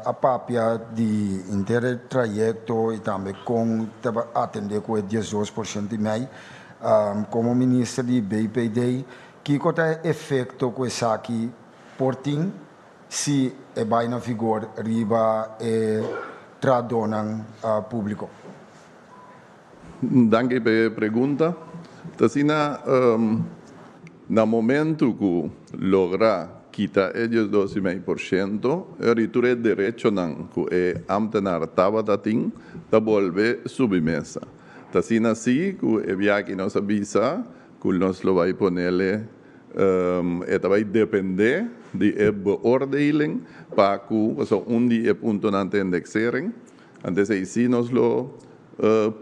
a papia di henter e trayecto y tambe con ta atende cu e 12% y mei. Como minister di BPD, kico ta e efecto cu esaki por tin si e bay na vigor riba e trahadornan publico? Danki pa e pregunta. Ta asina, na momento ku logra kita e 12,5%, ori tur e derechonan ku e ámtenar tabata tin ta bolbe subi mesa. Ta asina si ku e biaha nos a bisa ku nos lo bai ponele e ta bai depende di e beoordeling pa ku pasobra un di e puntonan ta indexering. Antes ei si nos lo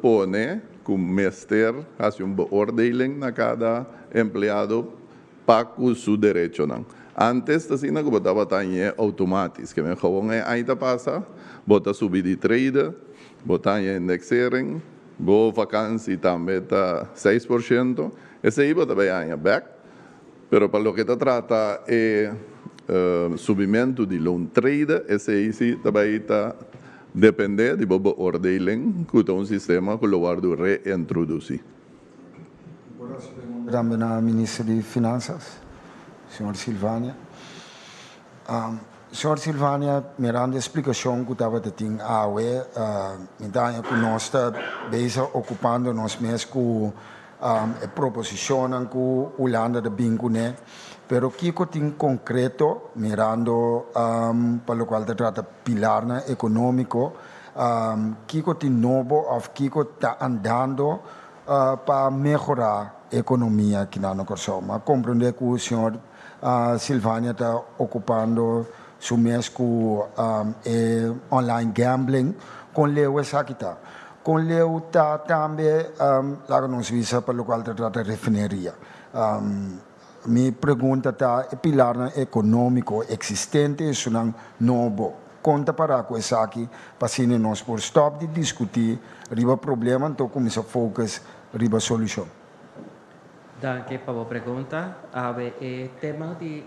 pone ku mester hasi un beoordeling na kada empleado pa ku su derechonan. Antes ta asina ku bo tabata hañ'é outomatis, ke men gewoon e aña ta pasa, bo ta subi di trede, bo ta haña indexering, bo vakansi tambe ta 6%, esei bo ta bai haña bèk. Pero pa loke ta trata e subimentu di loontrede, esei si ta bai ta depende di bo beoordeling ku ta un sistema ku lo wòrdu reintrodusí. Por hasi pregunta tambe na Minister di Finansas, señor Silvania. Señor Silvania, mirando e splikashon ku tabata tin awe, mi ta haña ku nos ta bezig okupando nos mes ku E proposishonnan ku Hulanda ta bin kuné, pero kiko tin konkreto mirando pa lokual ta trata pilarnan ekonómiko, kiko tin nobo òf kiko ta andando pa mehorá ekonomia kinan na Kòrsou? Mi a komprondé ku señor Silvania ta okupando su mes ku e online gambling, kon leu esaki ta? Kon leu ta tambe, laga nos bisa pa lokual ta trata refineria. Mi pregunta ta e pilarnan ekonómiko eksistente esunnan nobo, kon ta pará ku esaki pa asina nos por stòp di diskutí riba problema anto kuminsá focus riba solushon? Danki pa bo pregunta. Awe e tema di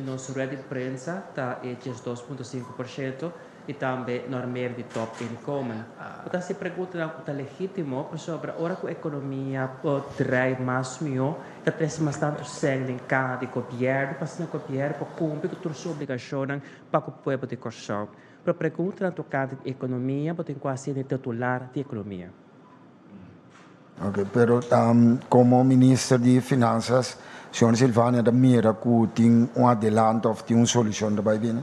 nos rueda di prensa ta e 12.5% i tambe normeer di top inkomen. Bo ta hasi preguntanan ku ta legítimo pasobra ora ku ekonomia por drai mas mihó ta trese mas tantu sèn den kaha di gobièrnu pa asina gobièrnu por kumpli ku tur su obligashonnan pa ku pueblo di Kòrsou. Pero preguntanan tokante di ekonomia bo tin ku hasi den titular di ekonomia. Ok, pero como minister di Finanzas, señor Silvania ta mira cu tin un adelanto of tin un solucion ta bay bini?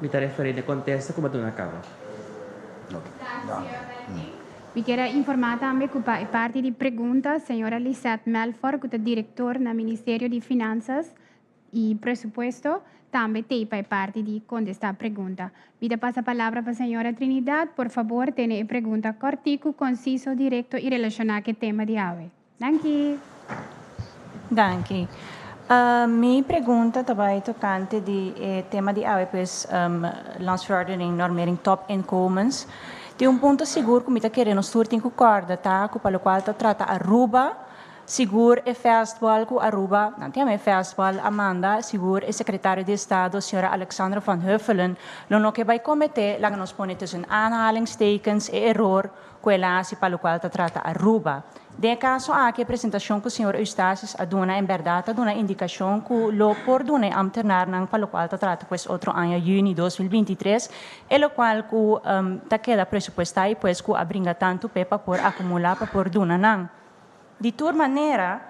Mi ta referi n'e contesta cu bo a duna caba. Ok, danki. Mi kier a informa tambe cu pa e parti di pregunta, señora Lisette Melfor, cu ta director na Ministerio di Finanzas, I presupuesto tambe t'ei pa e parti di kontestá pregunta. Mi ta pasa palabra pa señora Trinidad. Por fabor tene e pregunta kòrtiku, konsiso, direkto i relashoná ku e tema di awe. Danki! Danki. Mi pregunta tambe tokante di tema di awe, pues landsverordening normering topinkomens. Tin un punto sigur ku mi ta kere nos tur tin ku kòrda ta ku pa lokual ta trata Aruba, sigur e fastball ku Aruba, nan tin e fastball a manda, sigur e sekretario di Estado, señora Alexandra van Huffelen, lo no ke bai kometé, laga nos pone tussen aanhalingstekens, e eror ku el a hasi pa lokual ta trata Aruba. Den kaso aki, e presentashon ku señor Eustatius a duna, en berdat a duna indikashon ku lo por duna e ambtenaarnan pa lokual ta trata pues otro aña yüni 2023, e lokual ku ta keda presupuestá i pues ku a bringa tantu p'e pa por akumulá pa por duna nan. Di tur manera,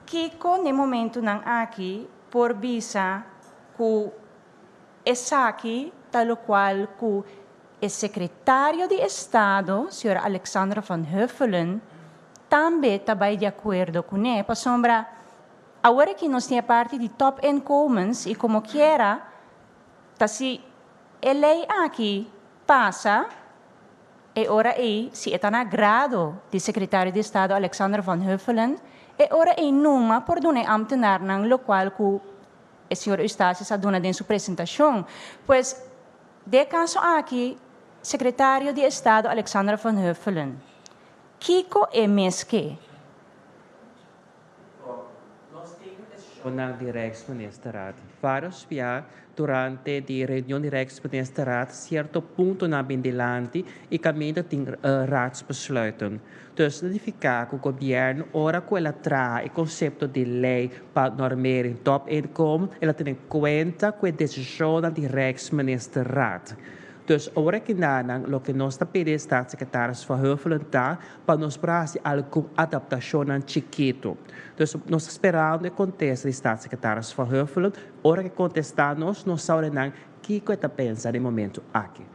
kiko na e momentunan aki por bisa ku esaki ta lokual ku e sekretario di Estado, señora Alexandra van Huffelen, tambe ta bai di akuerdo kuné? Pasobra awor aki nos tin e parti di topinkomens i komo kiera ta si e lei aki pasa, e ora ei, si e ta na agrado di sekretario di Estado Alexandra van Huffelen, e ora ei numa por duna e ambtenaarnan lokual ku e señor Eustatius a duna den su presentashon. Pues, den kaso aki, sekretario di Estado Alexandra van Huffelen, kiko e mes ke? Nan di Rijksministerraad. Vários bia durante di reunion di Rijksministerraad sierto puntonan bin dilanti i kaminda tin raadsbesluiten. Dus nifiká ku gobièrnu ora ku el a traha e konsepto di lei pa normering topinkomen, el a tene kuenta ku e desishonnan di Rijksministerraad. Dus ora ki nan loke nos ta pidi staatssecretaris Van Huffelen ta pa nos por hasi algun adaptashonnan chikitu. Dus nos ta sperando e kontesta di staatssecretaris Van Huffelen. Ora ku e kontestá nos, nos sa nan kiko e ta pensa den momento aki.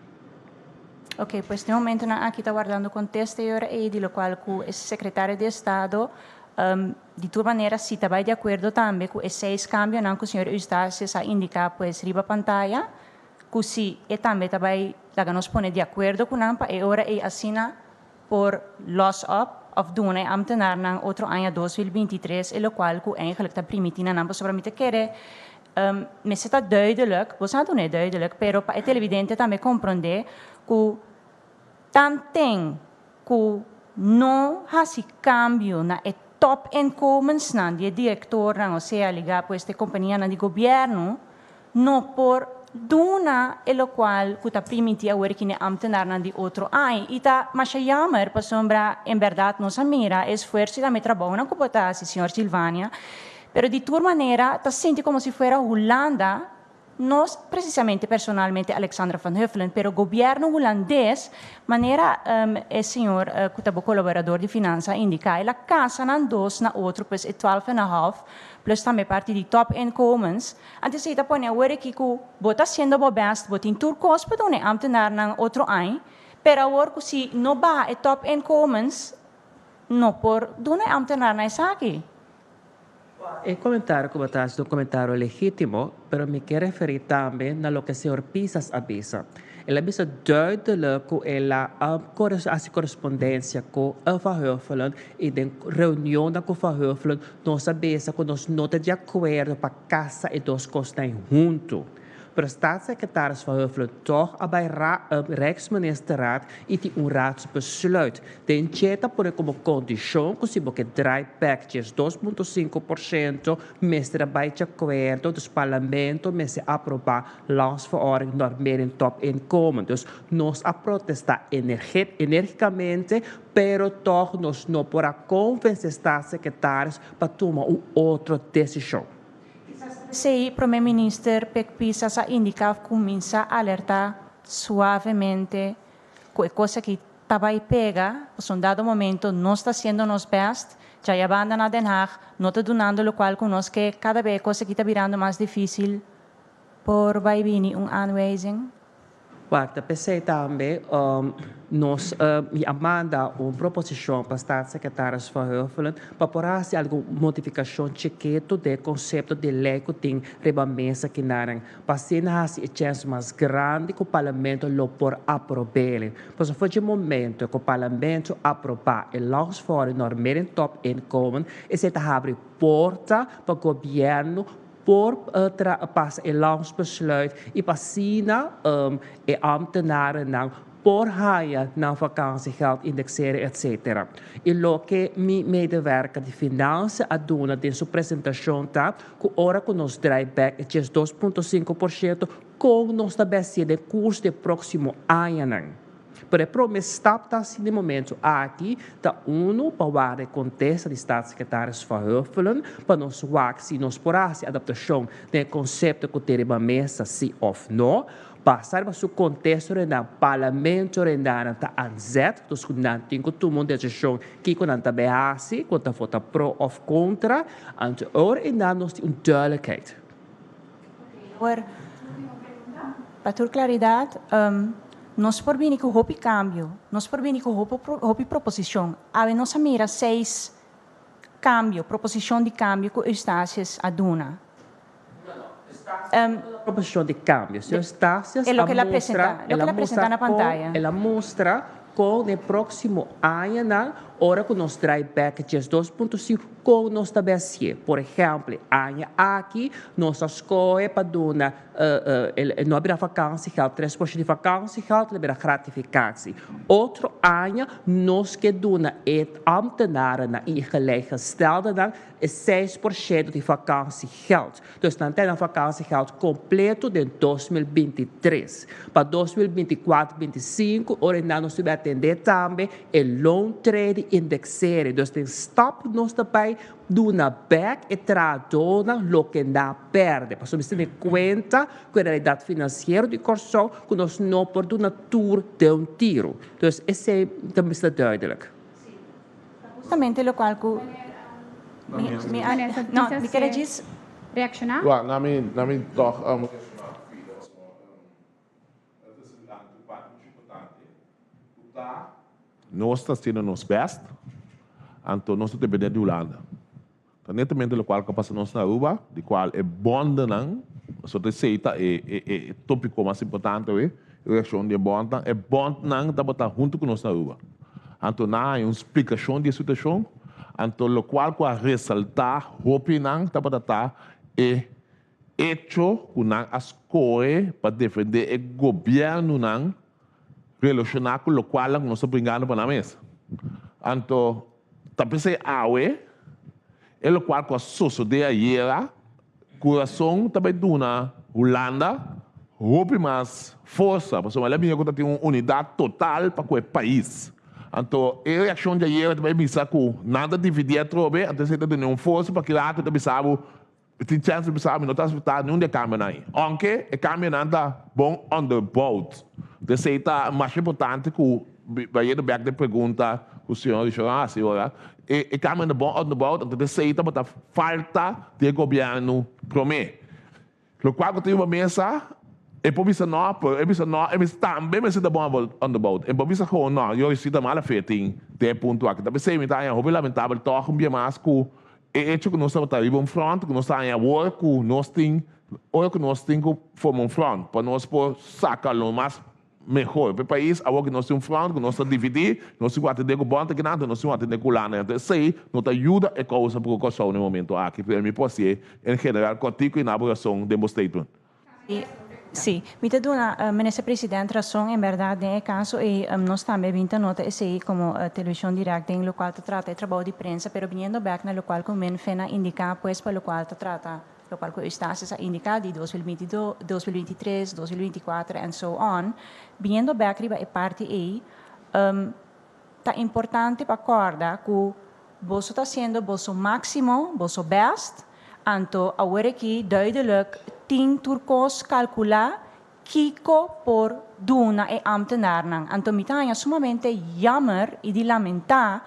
Ok, pues den momentonan aki ta wardando kontesta i ora ei di lokual ku e sekretario di Estado di tur manera si ta bai di akuerdo tambe ku e seis kambionan ku señor Eustatius a indiká pues riba pantaya, ku si e tambe ta bai laga nos pone di akuerdo ku nan pa e ora ei asina por los op òf duna e ambtenaarnan otro aña 2023 e lokual ku eigenlijk ta primintí na nan, pasobra mi ta kere mester ta duidelijk, bo sa duna duidelijk, pero pa e televidente tambe komprondé ku tanten ku no hasi kambio na e topinkomensnan di e direktornan, osea ligá pues e kompanianan di gobièrnu, no por duna e lokual ku ta primintí awor ku e ambtenaarnan di otro aña. I ta masha jammer, pasobra en berdat nos a mira esfuerso i tambe trabounan ku bo ta hasi, señor Silvania, pero di tur manera ta sinti komo si fuera Hulanda, no presisamente personalmente Alexandra van Huffelen, pero gobièrnu hulandes, manera e señor ku ta kolaborador di finansa indiká, el a kasa nan dos na otro, pues e 12,5, plus tambe parti di topinkomens. Anto esei ta pone awor aki ku bo ta hasiendo bo best, bo tin tur kos pa duna e ambtenaarnan otro aña, pero awor ku si no baha e topinkomens, no por duna e ambtenaarnan esaki. E komentario ku bo ta hasi ta un komentario legítimo, pero mi ke referí tambe na loke señor Pisas a bisa. El a bisa duidelijk ku el a hasi korespondensia ku Van Huffelen i den reunionnan ku Van Huffelen nos a bisa ku nos no ta di akuerdo pa kasa e dos kosnan huntu. Pero staatssecretaris Van Huffelen toch a bai Rijksministerraad i tin un raadsbesluit. Den dje ta pone komo kondishon ku si bo ke draai bèk 2,5% mester a bai di akuerdo, dus parlamento mester aprobá landsverordening normering topinkomen. Dus nos a protestá enérgikamente, pero toch nos no por a konvensé staatssecretaris pa tuma un otro desishon. Si promé minister Pik Pisas a indiká, kuminsá alertá suavemente ku e kos aki ta bai pega, pues un dado momento nos ta hasiendo nos best, ya e banda na Den Haag no ta dunando lokual ku nos ke, kada bes kos aki ta birando mas difísil, por bai bini un aanwijzing. Wacht, p'esei tambe, Nos mi a manda un proposicion pa Staatssecretaris Van Huffelen pa por haci algun modificacion chiketo den e concepto di ley cu tin riba mesa kinanan pa asina haci e chens mas grandi cu Parlamento lo por aprob'e. Pasobra for dje momento cu Parlamento aproba e Landsverordening Normering Topinkomen esey ta habri porta pa Gobierno por pasa e landsbesluit y pa asina e ambtenarennan por haya nan vakantiegeld, indexeren etc. Y loke mi medewerker di Financiën a duna den su presentacion ta cu ora cu nos draai bek e 12.5% con nos ta besti'e den curso di e proximo añanan. Pero e prome stap ta haci den momento aki ta uno pa warda e contesta di Staatssecretaris Van Huffelen pa nos wak si nos por haci adaptacion den e concepto cu tin riba mesa si of no. Basa riba su contesta rendan Parlamento rendanan ta aan zet, dus cu nan tin cu tuma un decision kico nan ta bay haci, cu ta vota pro of contra, anto ora e nan nos tin un duidelijkheid. Por, pa tur claridad, nos por bini cu hopi cambio, nos por bini cu hopi proposicion. Awe nos a mira seis cambio, proposicion di cambio cu Eustatius a duna. Proposicion di cambio. Señor Eustatius a mustra, el a mustra con, el a mustra con den proximo añanan ora cu nos draai bek 12.5 con nos ta bay hacié. Por ehempel, aña aki nos a scoge pa duna, no a bira vakantiegeld, 3% di vakantiegeld, el a bira gratificatie. Otro aña nos ke duna e ambtenarennan y e gelijkgesteldennan e 6% di vakantiegeld. Dus nan ta nan vakantiegeld completo den 2023. Pa 2024, 25, ora nan nos ta atende tambe e loontrede indexering. Dus den stap nos ta bay duna bek e trahadornan loke nan a perde. Pasobra mi tene cuenta cu e realidad financiero di Corsou cu nos no por duna tur den un tiro. Dus esey ta mester duidelijk. Justamente locual cu mi, mi a, no, mi kere djis. Reacciona? Wa, na mi, na mi toch um, reacciona Het is een parti mucho importante cu ta. Nos ta haciendo nos best, anto nos ta depende di Hulanda. Ta netamente locual cu a pasa nos na Aruba, di cual e bondenan, pasobra esey ta e e e topico mas importante awe, e reaccion di e bondnan, e bondnan tabata hunto cu nos na Aruba. Anto nan a haña un splicacion di e situacion, anto locual cu a resalta hopinan tabata ta e echo cu nan a scohe pa defende e gobiernonan relaciona cu locualnan cu nos ta bringando pa nan mes. Anto ta pesey awe e locual cu a sosode ayera cu razon ta bay duna Hulanda hopi mas forsa pasobra el a mira cu ta tin un unidad total pa cu e pais. Anto e reaccion di ayera ta bay bisa cu nan ta dividi atrobe anto esey ta duna un forsa pa kila ta bisa bo Mi tin chèns di bisa mi no ta aspetá niun di e kambionan ei. Ounke e kambionan ta bon onderbouwd. P'esei ta masha importante ku bayendo bèk den pregunta ku señor Richard a hasi ora, e e kambionan ta bon onderbouwd, anto p'esei tabata falta di e gobièrnu promé. Lokual ku tin riba mesa, e por bisa nò, pero e bisa nò, e mester tambe mester ta bon onderbouwd. E por bisa gewoon nò, yo si ta mala fe tin den e punto aki. Ta p'esei mi ta haña hopi lamentabel tòg un bia mas ku E hecho ku nos tabata riba un front, ku nos ta haña awor ku nos tin, ora ku nos tin ku forma un front pa nos por saka lo mas mehor pa e pais, awor ku nos tin un front ku nos ta dividí, nos tin ku atendé ku bònta kinan, anto nos tin ku atendé ku Hulanda. Anto esei no ta yuda e kousa pa ku Kòrsou na e momento aki, pero mi por hasié en general kòrtiku i na bo rason den bo statement. Sí, mi ta duna Minister President rason en berdad den e caso ey nos tambe bin ta nota esey como television direct den locual ta trata e trabao di prensa pero biniendo bek na locual cu Minfin a indica pues pa locual ta trata locual cu Eustatius a indica di 2022, 2023, 2024 and so on biniendo bek riba e parti ey ta importante pa corda cu boso ta haciendo boso maximo, boso best, anto awor aki duidelijk tin tur cos calcula kico por duna e ambtenaarnan. Anto mi ta haña sumamente jammer y di lamenta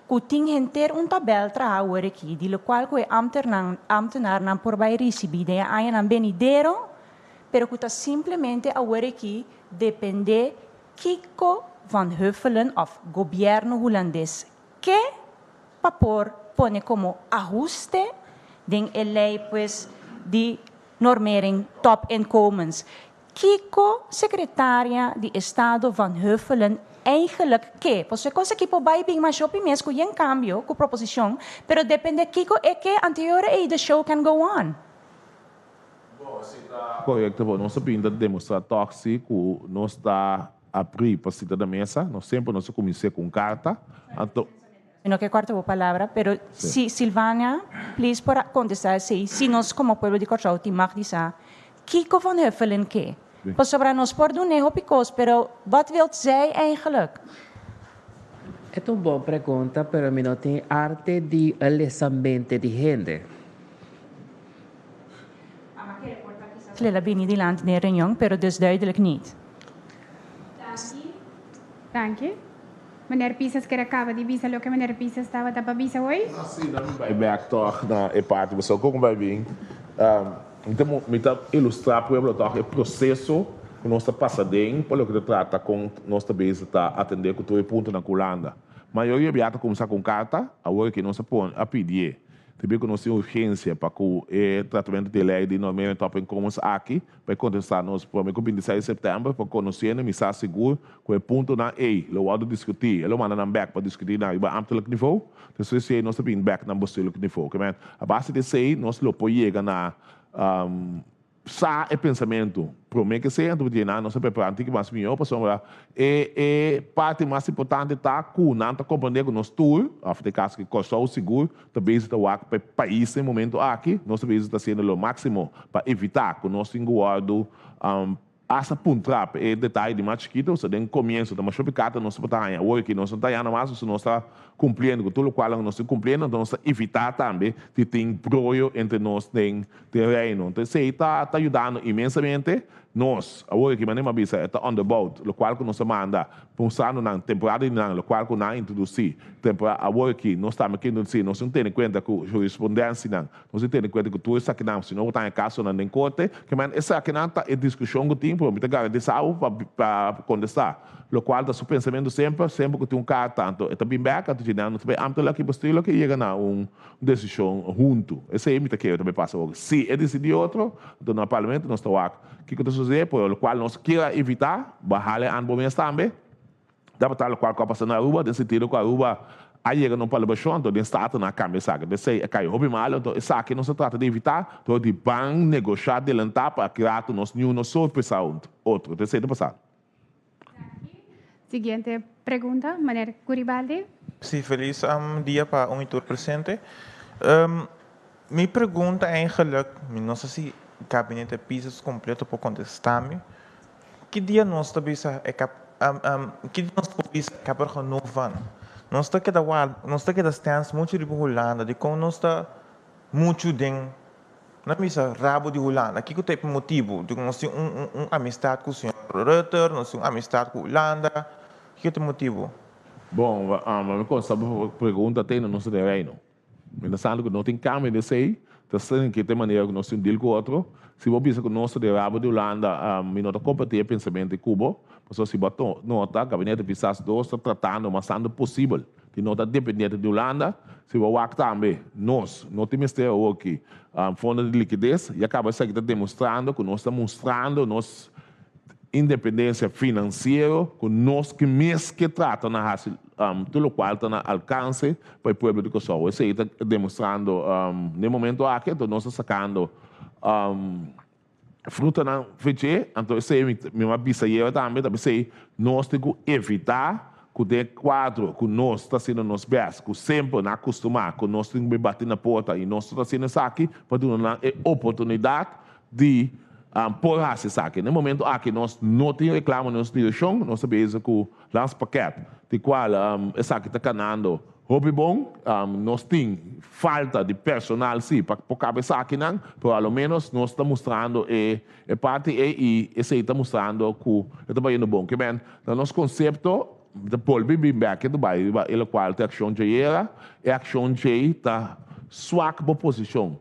cu tin henter un tabel traha awor aki di locual cu e ambtenaarnan por bay ricibi den e añanan benidero, pero cu ta simplemente awor aki depende kico. Van Huffelen òf gobièrnu hulandes ke pa por pone komo ahuste den e lei pues di normering topinkomens. Kiko sekretaria di Estado Van Huffelen eigenlijk ke? Pasobra e kos aki por bai bin masha hopi mes ku yen kambio, ku proposishon, pero depende kiko e ke, anto e ora ei the show can go on. Bon, si ta korekto, bo nos a bin ta demostrá tòg si ku nos ta abrí pa sita na mesa. Nos semper nos a kumins'é ku un karta, anto. Mi no ke kòrta bo palabra, pero si Silvania please por a kontestá esei, si nos komo pueblo di Kòrsou tin mag di sa kiko Van Huffelen ke. Pasobra nos por dun'é hopi kos, pero wat wilt zij eigenlijk? E ta un bon pregunta, pero mi no tin arte di lesa mente di hende. Lela bini dilanti den e reunion, pero dus duidelijk niet. Danki. Danki. Meneer Pisas kier a caba di bisa loke meneer Pisas tabata pa bisa hoy? Si, dan mi bai bek tog na e parti pasobra con bai bin mi ta mi ta ilustra pueblo tog e proceso cu nos ta pasa den pa loke ta trata con nos ta bezig ta atende cu tur e puntonan cu Hulanda. Mayoria bia ta cuminsa cu un carta, awor aki nos a pone a pidié. Debí ku nos tin urgensia pa ku e tratamentu di e lei di normering topinkomens aki, pa e kontestá nos promé ku 26 di sèptèmber pa konosiendo mi sa sigur ku e puntonan ei lo wòrdu diskutí. E lo manda nan bèk pa diskutí nan riba ámtelik nivou. Despues di ei nos ta bin bèk na bestuurlik nivou. Ke men, a base di esei nos lo por yega na Sa e pensamentu promé ke sea, anto dje nan nos a prepará un tiki mas mihó pasobra e e parti mas importante ta ku nan ta komprendé ku nos tur, òf den kaso ki Kòrsou sigur, ta bezig ta wak pa e pais den momentu aki. Nos ta bezig ta hasiendo lo máksimo pa evitá ku nos tin ku wòrdu hasta puntrá pa e detaye di mas chikitu. So den komienso ta masha piká ta nos por ta haña awor aki nos no ta hañando mas pasobra nos ta kumpliendo ku tur lokual nos tin kumpliendo, anto nos ta evitá tambe di tin broyo entre nos den Den Reino. Entonces esey ta ta yudando inmensamente nos. Awor aki manera mi a bisa e ta onderbouwd, locual cu nos a manda mostrando nan temporada di nan, locual cu nan a introduci temporada awor aki nos tambe ke introduci, nos tin tene cuenta cu jurisprudencianan, nos tin tene cuenta cu tur esakinan, si no bo ta haña casonan den corte, ke men esakinan ta e discusion cu tin, pero mi ta garantisa bo pa pa contesta. Locual ta su pensamiento semper, semper cu tin un carta anto e ta bin bek, anto dje nan no ta bay ambtelijk y bestuurlijk y yega na un desishon huntu. Esei mi ta kere tambe pasa awor. Si e disidí otro, anto na parlamento nos ta wak kiko ta sosodé, pero lokual nos kier a evitá, bahala e anbo mes tambe, tabata lokual ku a pasa na Aruba, den sentido ku Aruba a yega na un palabrashon, anto den Staten nan a kambia esaki. Anto esei a kai hopi malo, anto esaki nos a trata di evitá dor di ban negoshá delantá pa aki rato nos niun no sorpresá otro. Anto esei ta pasando. Danki. Siguiente pregunta, meneer Curibaldi. Sí, feliz dia pa un y tur presente. Mi pregunta eigenlijk, mi no sa si gabinete Pisas completo por contesta mi, ki dia nos ta bisa e kap, ki dia nos por bisa ik heb er genoeg van? Nos ta keda warda, nos ta keda stens mucho riba Hulanda, dikon nos ta mucho den Nan bisa rabo di Hulanda. Kiko ta e motibu? Di ku nos tin un un amistat ku señor Rutte, nos tin un amistat ku Hulanda. Kiko ta e motibu? Bon, mi kontestá bo pregunta te na nos den Reino. Mi ta sa ku no tin kambio den esei, ta sin ke ta e manera ku nos tin deal ku otro. Si bo bisa ku nos ta den rabo di Hulanda, mi no ta kompartí e pensamentu ku bo, pasobra si bo a nota, Gabinete Pisas dos ta tratando mas tantu posibel Di no ta dependiente di Hulanda, si bo wak tambe nos no tin mester awoki fondo di likides, ya kaba esaki ta demostrando ku nos ta mustrando nos independensia finansiero ku nos ke mes ke trata na hasi tur lokual ta na alkanse pa e pueblo di Kòrsou. Esei ta demostrando den momento aki, anto nos ta sakando frutanan feché, anto esei mi a bisa ayera tambe, ta p'esei nos tin ku evitá ku den e kuadro ku nos ta hasiendo nos bèst, ku semper nan a kustumá ku nos tin ku bin bati na porta i nos ta hasiendo esaki pa duna nan e oportunidat di por hasi esaki. Na e momento aki nos no tin reklamo den nos direkshon, nos ta bezig ku landspakket di kual esaki ta kanando Hopi bon, nos tin falta di personal si pa por caba esakinan, pero a lo menos nos ta mustrando e e parti ey y esey ta mustrando cu e ta bayendo bon. Kimen, na nos concepto, mi ta bolbe bin bek e ta bay riba e locual ta e accion djey era, e accion djey ta swak bo posicion.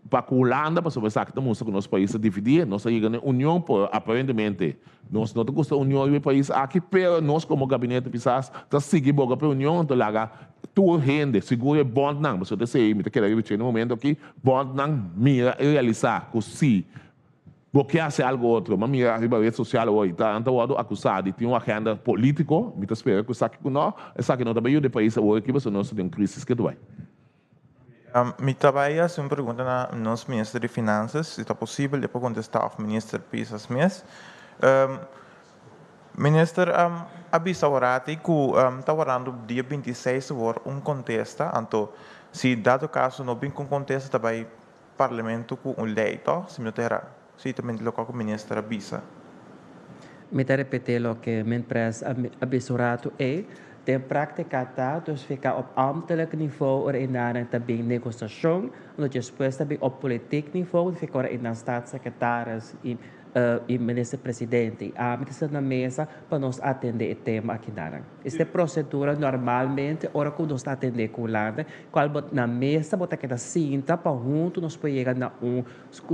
Pa ku Hulanda, pasobra esaki ta mustra ku nos pais ta dividí, nos a yega na e union, pero aparentemente nos no ta gusta union riba e pais aki, pero nos komo gabinete pisas ta sigui boga pa e union, anto laga tur hende, sigur e bondnan, pasobra ta esei mi ta keda riba dje na e momento aki, bondnan mira i realisá ku si bo ke hasi algu otro, mi a mira riba red sosial awor i ta nan ta wòrdu akusá di tin un agenda polítiko, mi ta spera ku esaki ku no, esaki no ta bai yuda e pais awor aki pasobra nos ta den un krisis ke ta bai. Mi ta bai hasi un pregunta na nos minister di Finanzas, si ta posibel e por kontestá òf minister Pisas mes. Minister a bisa aworati ku ta warando dia 26 awor un kontesta, anto si dado kaso no bin ku un kontesta ta bai parlamento ku un lei tòg, si mi no ta erá. Si ta mente loke ku minister a bisa. Mi ta repetí loke Minpres a bisa un ratu ei. Den práktika ta dus fika op ambtelijk niveau ora e nan ta bin negosiashon, anto despues ta bin op politiek niveau, fika ora e nan staatssecretaris i i minister presidente. I ami ta sinta na mesa pa nos atendé e tema akinanan. Esta e procedura normalmente ora cu nos ta atende cu Hulanda, cual bo na mesa bo ta keda sinta pa hunto nos por yega na un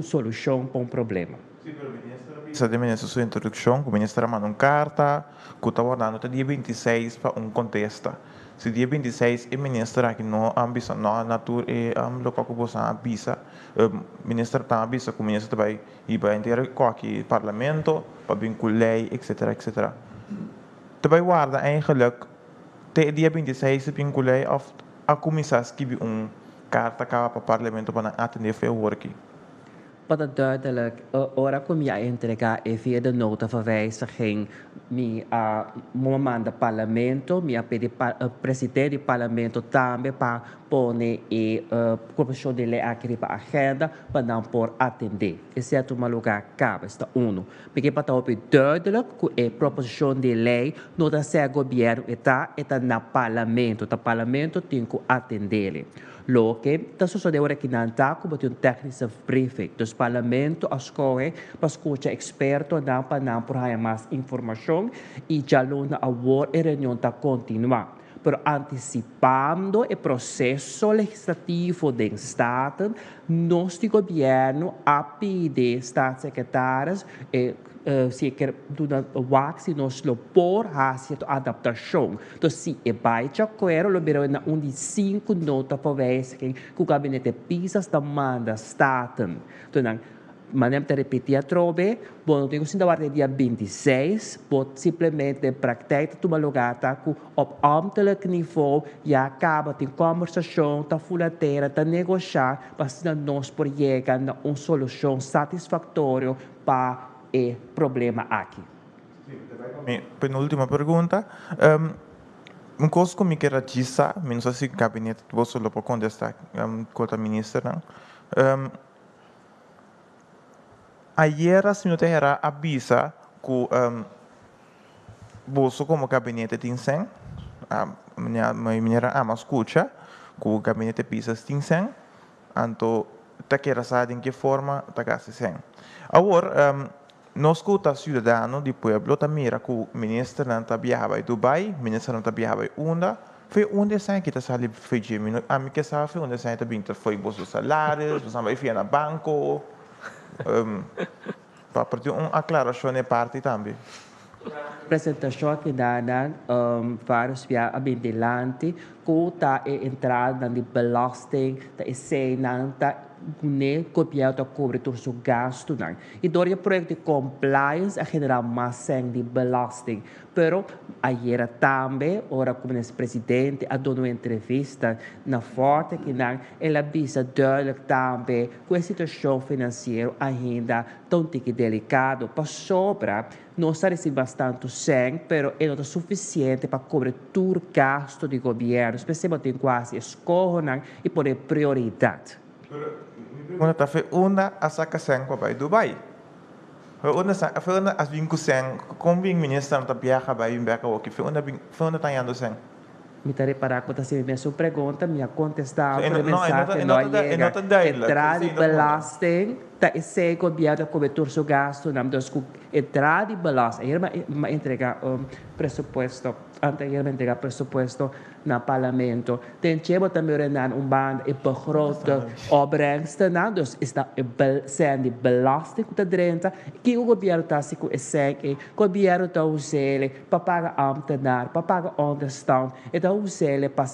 solucion pa un problema. Sí, pero minister a bisa den minister su introduccion cu minister a manda un carta cu ta wardando te dia 26 pa un contesta. Si dia 26 e minister aki no a bisa no na tur e loke cu boso a bisa, minister ta a bisa cu minister ta bay hiba henter coki parlamento pa bin cu ley etcetera etcetera. Ta bai warda eigenlijk te e dia 26 di pinkulei of a kuminsá skibi un karta kaba pa parlamento pa nan atendé fu e worki? Pa ta duidelijk, ora ku mi a entregá e vierde nota van wijziging, mi a manda parlamento, mi a pidi presidente di parlamento tambe pa pone e proposishon di lei aki riba agenda pa nan por atendé. Esei a tuma lugá kaba, esta unu. Mi ke pa ta hopi duidelijk ku e proposishon di lei no ta sea gobièrnu e ta, e ta na parlamento. Ta parlamento tin ku atendele. Loke ta sosodé ora ki nan ta ku bo tin un technische briefing. Dus parlamento a skohe pa skucha ekspertonan pa nan por haña mas informashon i djaluna awor e reunion ta kontinuá. Pero antisipando e proseso legislativo den Staten, nos di gobièrnu a pidi Staatssecretaris e si e kier duna wak si nos lo por hasi sierto adaptashon. Entonces si e bai djakuerdo lo bira na un di sinku nota pa wijziging ku Gabinete Pisas ta manda Staten. Entonces nan Manera mi ta repetí atrobe, bo no tin ku sinta warda e dia 26, bo simplemente den praktijk ta tuma lugar ta ku op ambtelijk niveau ya kaba tin kòmbersashon, ta fula tera, ta negoshá pa asina nos por yega na un solushon satisfaktorio pa e problema aki. Mi penúltimo pregunta. Un kos ku mi kier a djis sa, mi no sa si gabinete boso lo por kontestá ku ta ministernan. Ayera señor Tejera a bisa cu boso como gabinete tin cen, manera ama scucha cu gabinete Pisas tin cen, anto ta kere sa den ke forma ta gasta e cen. Awor nos cu ta ciudadano di pueblo ta mira cu ministernan ta biaha bay Dubai, ministernan ta biaha bay unda, Fo'i unda esaki ki ta sali fo'i dje? Mi no, ami ke sa fo'i unda esaki ta bin. Ta fo'i boso salaris, boso a bai fia na banko? Pa por tin un aklarashon na e parti tambe. Presentashon aki na nan varios bia a bin dilanti ku ta e entradanan di belasting, ta eseinan ta kune gobièrnu ta kubri tur su gastunan. I dor di e proyekto di compliance a generá mas sèn di belasting. Pero ayera tambe ora cu minister presidente a duna un entrevista na Forte kinan el a bisa duidelijk tambe cu e situacion financiero ainda ta un tiki delicado pasobra nos ta ricibi bastantu cen pero e no ta suficiente pa cubre tur gasto di gobierno especial bo tin cu haci escohonan y pone prioridad. Pero mi pregunta ta fe unda a saca cen pa bay Dubai? Fe unda sa fe unda a bin cu cen? Con bin ministernan ta biaha bay bin bek awoki? Fe unda bin fe unda ta hañando cen? Mi ta repara cu ta haci mi mesun pregunta, mi a contesta pero e mensahe no a yega. Entrada di belasting. Ta esei gobièrnu ta kobe tur su gastunan, dus ku entrada di belasting, ayer mi a entrega un presupuesto, anteayer mi a entrega presupuesto na parlamento. Den dje bo ta mira nan un banda e begrote opbrengstennan, dus esta e sèn di belasting ku ta drenta. Kiko gobièrnu ta hasi ku e sèn ei? Gobièrnu ta us'é pa paga ambtenaar, pa paga onderstand, e ta us'é pa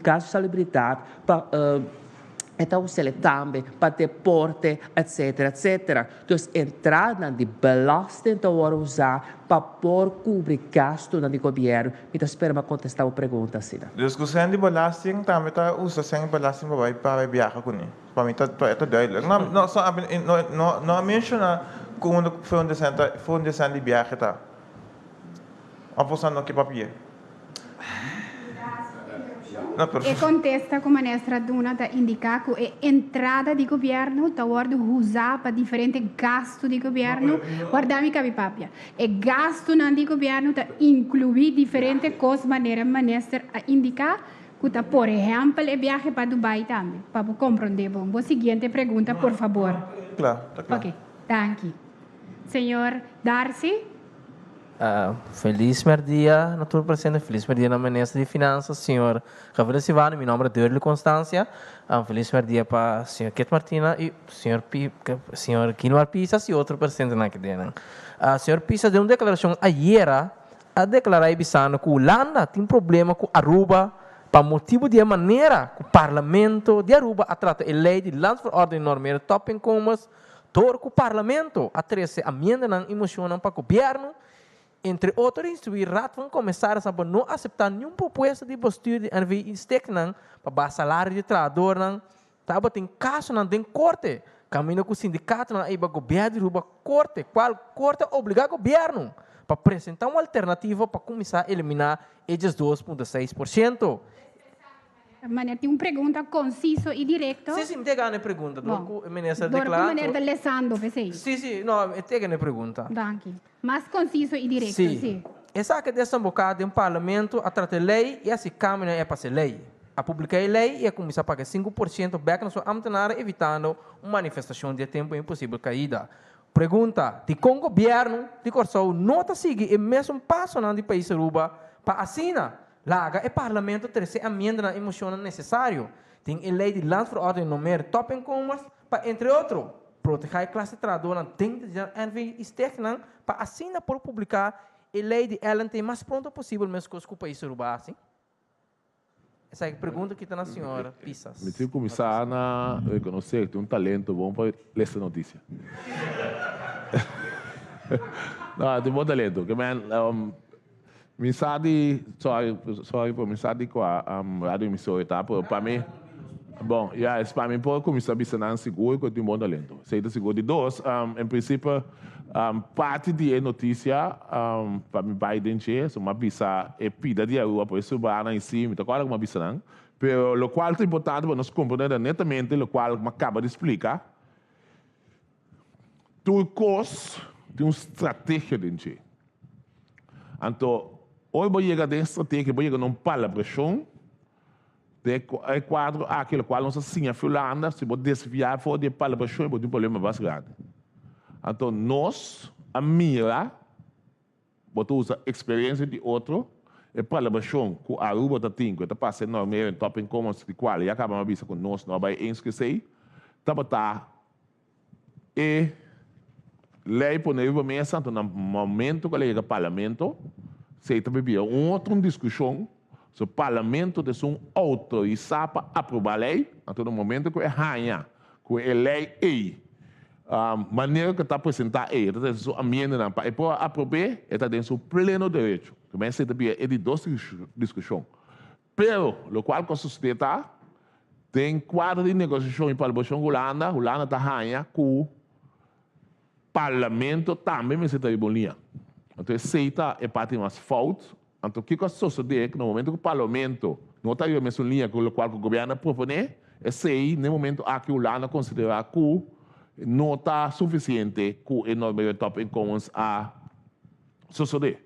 gastu salubridat, pa. E ta us'e tambe pa deporte, etcetera, etcetera. Dus entradanan di belasting ta wòrdu usá pa por kubri gastunan di gobièrnu. Mi ta spera mi a kontestá bo pregunta asina. Dus ku sèn di belasting tambe ta usa sèn di belasting pa bai pa bai biaha kuné. Pa mi ta e ta duidelijk. No no so no no no a menshoná ku unda for unda sèn ta for unda sèn di biahe ta. Òf boso no ke papia? E kontesta ku Minister a duna ta indiká ku e entrada di gobièrnu ta wòrdu usá pa diferente gastu di gobièrnu. Wardá mi kabi papia. E gastunan di gobièrnu ta inkluí diferente kos manera Minister a indiká ku ta por ehèmpel e biahe pa Dubai tambe. Pa bo komprondé bon. Bo siguiente pregunta por fabor. Kla, ta kla. Oke, danki. Señor Darcy. Felis merdia na tur presente, felis merdia na Minister di Finanzas, señor Gabriel Silvano, mi nomber ta Durley Constancia, felis merdia pa señor Kit Martina y señor señor Gilmar Pisas y otro presentenan aki den. Señor Pisas den un declaracion ayera a declara y bisando cu Hulanda tin problema cu Aruba pa motibo di e manera cu Parlamento di Aruba a trata e ley di Landsverordening Normeer Topinkomens Dor ku Parlamento a trese amiendanan i moshonnan pa gobièrnu, entre otro instruí Raad van Commissarissen pa no aseptá niun propuesta di bestuur di NV i steknan pa baha salario di trahadornan, tabatin kasonan den korte kaminda ku sindikatonan a hiba gobièrnu di Aruba korte, kual korte a obligá gobièrnu pa presentá un alternativa pa kuminsá eliminá e 12.6%. Meneer tin un pregunta conciso y directo. Sí, sí, mi ta gana e pregunta. Dor cu e minister Dor cu declara. meneer ta lesando p'esey. Sí, sí, no, mi ta gana e pregunta. Danki. Mas conciso y directo, Sí. sí. Esaki a desemboca den Parlamento a trata e ley y haci cambionan e pasa e ley. A publica e ley y a cuminsa paga e 5% bek na su ambtenaar evitando un manifestacion di e tempo y un posibel caida. Pregunta, Dikon gobierno di Corsou no ta sigui e mesun pasonan di pais Aruba pa asina Laga e Parlamento trese amiendanan i moshonnan nesesario den e lei di Landsverordening Normeer Topinkomens pa, entre otro, protehá e klase trahadónan den di NV i stegnan pa asina por publiká e lei di LNT mas pronto posibel meskos ku pais Aruba hasi? Esaki pregunta ki ta na señor Pisas. Mi tin kuminsá na rekonosé ku tin un talento bon pa lesa notisia. No, tin bon talento. Ke men, Mi sa di, sorry, sorry pero mi sa di cua radio emisora ta, pero pa mi, bon, ya, es pa mi por cuminsa bisa nan sigur cu e tin bon talento. Esey ta sigur. Di dos, en principe, parti di e noticia, pa mi bay den dje, so mi a bisa e pida di Aruba por e subanan y si, mi ta acorda cu mi a bisa nan, pero locual ta importante pa nos comprende ta netamente locual mi a caba di splica, Tur kos tin un strategia den dje. Anto, ora bo yega den strategia, bo yega na un palabrashon den e kuadro aki, lokual nos a siña fi Hulanda, si bo desviá for di e palabrashon, bo tin problema bas grandi. Anto, nos a mira. Bo ta usa experiencia di otro. E palabracion cu Aruba ta tin cu e ta pasa e normering topinkomens di cual ya caba mi a bisa cu nos no a bay eens cu esey, tabata e ley pone riba mesa, anto na momento cu a yega parlamento, esey ta bibia un otro discusion, so parlamento ta esun autorisa pa aproba ley, anto na momento cu e haya Ku e lei ei, manera ku e ta presentá ei, e ta trese su amiendanan pa e por aprob'é, e ta den su pleno derecho. Tambe esei ta bira e di dos diskushon. Pero, lokual ku a sosodé ta, den kuadro di negosiashon i palabrashon ku Hulanda, Hulanda ta haña ku Parlamento tambe mester ta riba un liña. Anto esei ta e parti mas fout. Anto kiko a sosodé ku na momento ku Parlamento no ta riba mesun liña ku lokual ku gobièrnu a proponé, esei na e momento aki Hulanda a konsiderá ku no ta sufisiente ku e norma topinkomens a sosodé.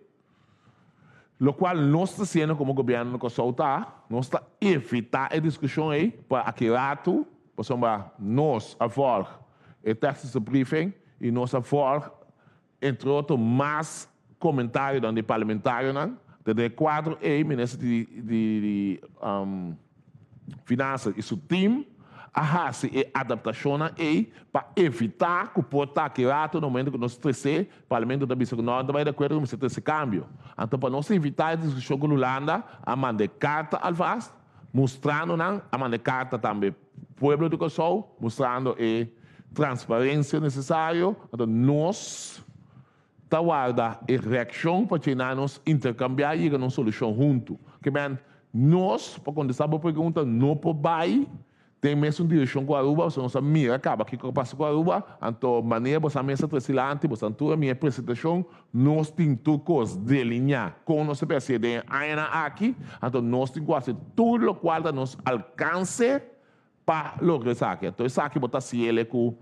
Lokual nos ta hasiendo komo gobièrnu na Kòrsou ta, nos ta evitá e diskushon ei pa aki ratu, pasobra nos a vòlg. e technische briefing i nos a volg entre otro mas comentarionan di parlamentarionan. Den e cuadro ey Minister di di Finanzas y su team a haci e adaptacionnan ey pa evita cu por ta aki rato na momento cu nos trece Parlamento ta bisa cu no ta bay di acuerdo cu mester trece cambio. Anto pa nos evita e discusion cu Hulanda a manda e carta alvast mustrando nan, a manda e carta tambe pueblo di Kòrsou mustrando e transparencia necesario. Anto nos ta warda e reaccion pa djena nos intercambia y yega na un solucion hunto. Ke men, nos, pa contesta bo pregunta, no por bay den mesun direccion cu Aruba, pasobra nos a mira caba kico a pasa cu Aruba, anto manera boso a mester trece dilanti, boso a tura mi e presentacion, nos tin tur cos delinea con nos ta hacié den e añanan aki, anto nos tin cu haci tur locual ta nos alcance Pa logra esaki. Anto esaki bo ta hasiel e ku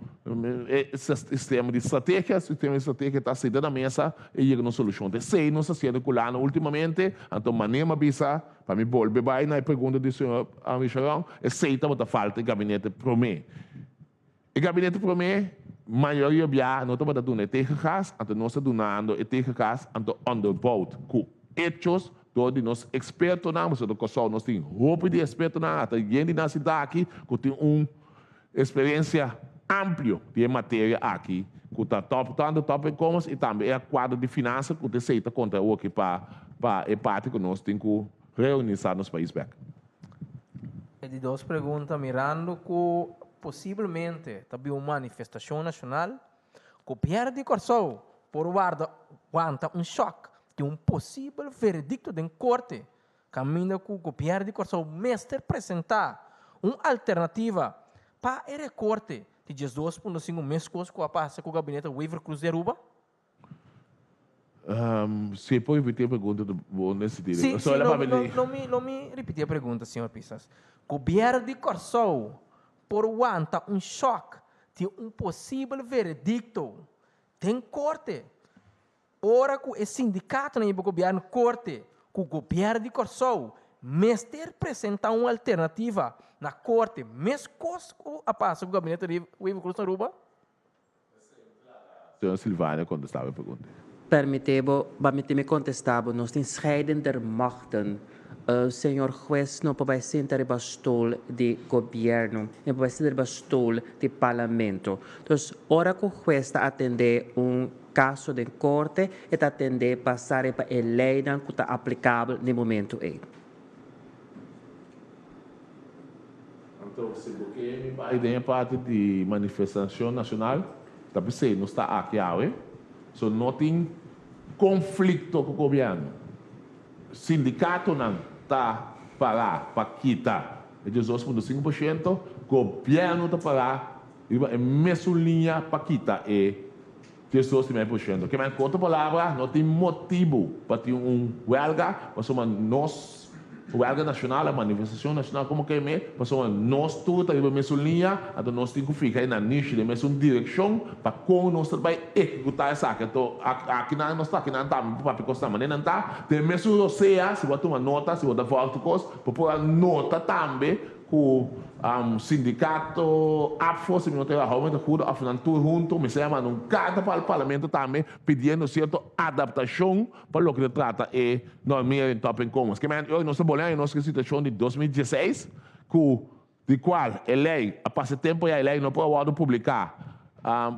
e sistema di strategia, sistema di strategia ta sinta na mesa i yega na un solushon. Ta esei nos ta hasiendo ku Lana ultimamente, anto manera mi a bisa, pa mi bolbe bai na e pregunta di señor Richardson, esei tabata falta e gabinete promé. E gabinete promé mayoria bia no tabata duna e tegengas, anto nos ta dunando e tegengas, anto onderbouwd ku hechos dor di nos ekspertonan, pasobra Kòrsou nos tin hopi di ekspertonan, ata yen di nan sinta aki ku tin un eksperensia amplio di e materia aki ku ta top tantu top inkomens i tambe e kuadro di finansa ku ta esei ta konta awoki pa pa e parti ku nos tin ku reorganisá nos pais bèk. E di dos pregunta, mirando ku posiblemente ta bin un manifestashon nashonal, Gobièrnu di Kòrsou por warda wanta un shòk di un posibel veredikto den korte kaminda ku gobièrnu di Kòrsou mester presentá un alternativa pa e rekorte di 12.5 meskos ku a pasa ku gabinete Wever-Croes di Aruba? Si e por ripití e pregunta ta bon den sentido. Si, si, lo, lo, lo mi, lo mi ripití e pregunta, señor Pisas. Gobièrnu di Kòrsou por wanta un shòk di un posibel veredikto den korte ora ku e sindikatonan riba gobièrnu korte ku gobièrnu di Kòrsou mester presentá un alternativa na korte meskos ku a pasa ku gabinete Wever-Croes na Aruba? Señor Silvania contestaba e pregunta. Permite bo, ba mi tin mi contesta bo, nos tin scheiding der machten. Señor Juez no por bay sinta riba stoel di gobierno, no por bay sinta riba stoel di parlamento. Dus ora cu juez ta atende un caso den corte, e ta atende basa riba e leynan cu ta aplicabel n'e momento ey. Anto si bo ke mi bai den e parti di manifestacion nacional, ta p'esey nos ta aki awe, so no tin conflicto cu gobierno. Sindicatonan ta para pa kita e 12.5%, gobierno ta para riba e mesun liña pa kita e 12.5%. Ke men ku otro palabra, no tin motibu pa tin un wèlga, pasobra nos wèlga nashonal, manifestashon nashonal komo ke me, pasobra nos tur ta riba e mesun liña, anto nos tin ku fija e nanishi den mesun direkshon pa kon nos ta bai ehekutá esaki. Anto akinan nos ta akinan tambe pa papia kosnan manera nan ta den mesun rosea, si bo a tuma nota, si bo ta vòlg tur kos, bo por a nota tambe Ku sindikato APFO, si mi no ta erá, hou mi ta huda òf nan tur huntu, mi sa manda un karta pa al parlamento tambe pidiendo sierto adaptashon pa loke ta trata e normering topinkomens. Ke men nos ta bolbe nos situashon di 2016 ku di kual e lei a pasa e tempu ya e lei no por a wòrdu publiká.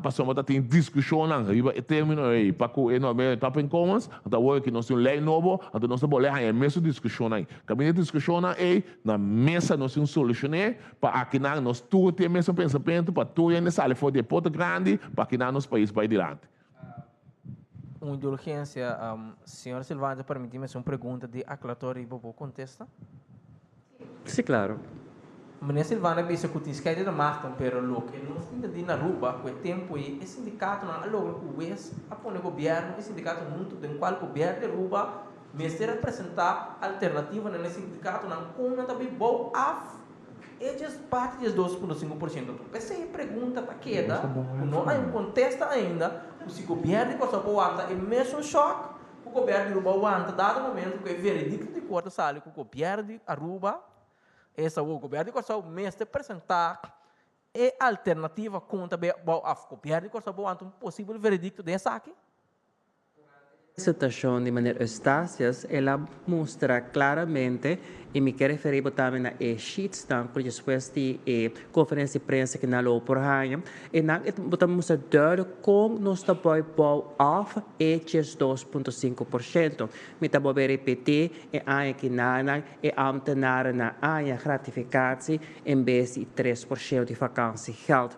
Pasobra ta tin diskushonnan riba e término ei pa ku e normering topinkomens, anto awor aki nos tin un lei nobo, anto nos ta bolbe haña e mesun diskushonnan ei. Kaminda e diskushonnan ei na mesa nos tin solushoné pa akinan nos tur tin e mesun pensamentu, pa tur hende sali for di e porta grandi pa akinan nos pais bai dilanti. Un indulgensia, señor Silvano ta permití mi haci un pregunta di aclaratorio riba bo contesta? Sí, claro. Meneer Silvano a bisa cu tin scheiding de machten, pero loke nos tin tendí na Aruba cu e tempo ei e sindicatonan a logra cu wes a pone gobierno y sindicato hunto den cual gobierno di Aruba mester a presenta alternativanan na e sindicatonan con nan ta bay bou af e djes parti djes 2.5%. Anto p'esey e pregunta ta keda cu no hay un contesta ainda cu si gobierno di Corsou por wanta e mesun shock Ku gobièrnu di Aruba wanta dado momento ku e veredikto di korte sali ku gobièrnu di Aruba, esta awor gobièrnu di Kòrsou mester presentá E alternativa kon ta bay bou af Gobièrnu di Kòrsou por wanta un posibel veredikto den esaki? Presentacion di meneer Eustatius el a mustra claramente y mi kier referi bo tambe na e sheetsnan cu despues di e conferencia di prensa cu nan lo por haña e nan bo ta mustra duidelijk con nos ta boy bou af e 12.5%. Mi ta bolbe repeti e aña kinanan e ambtenarennan aña gratificatie en bes di 3% di vakantiegeld.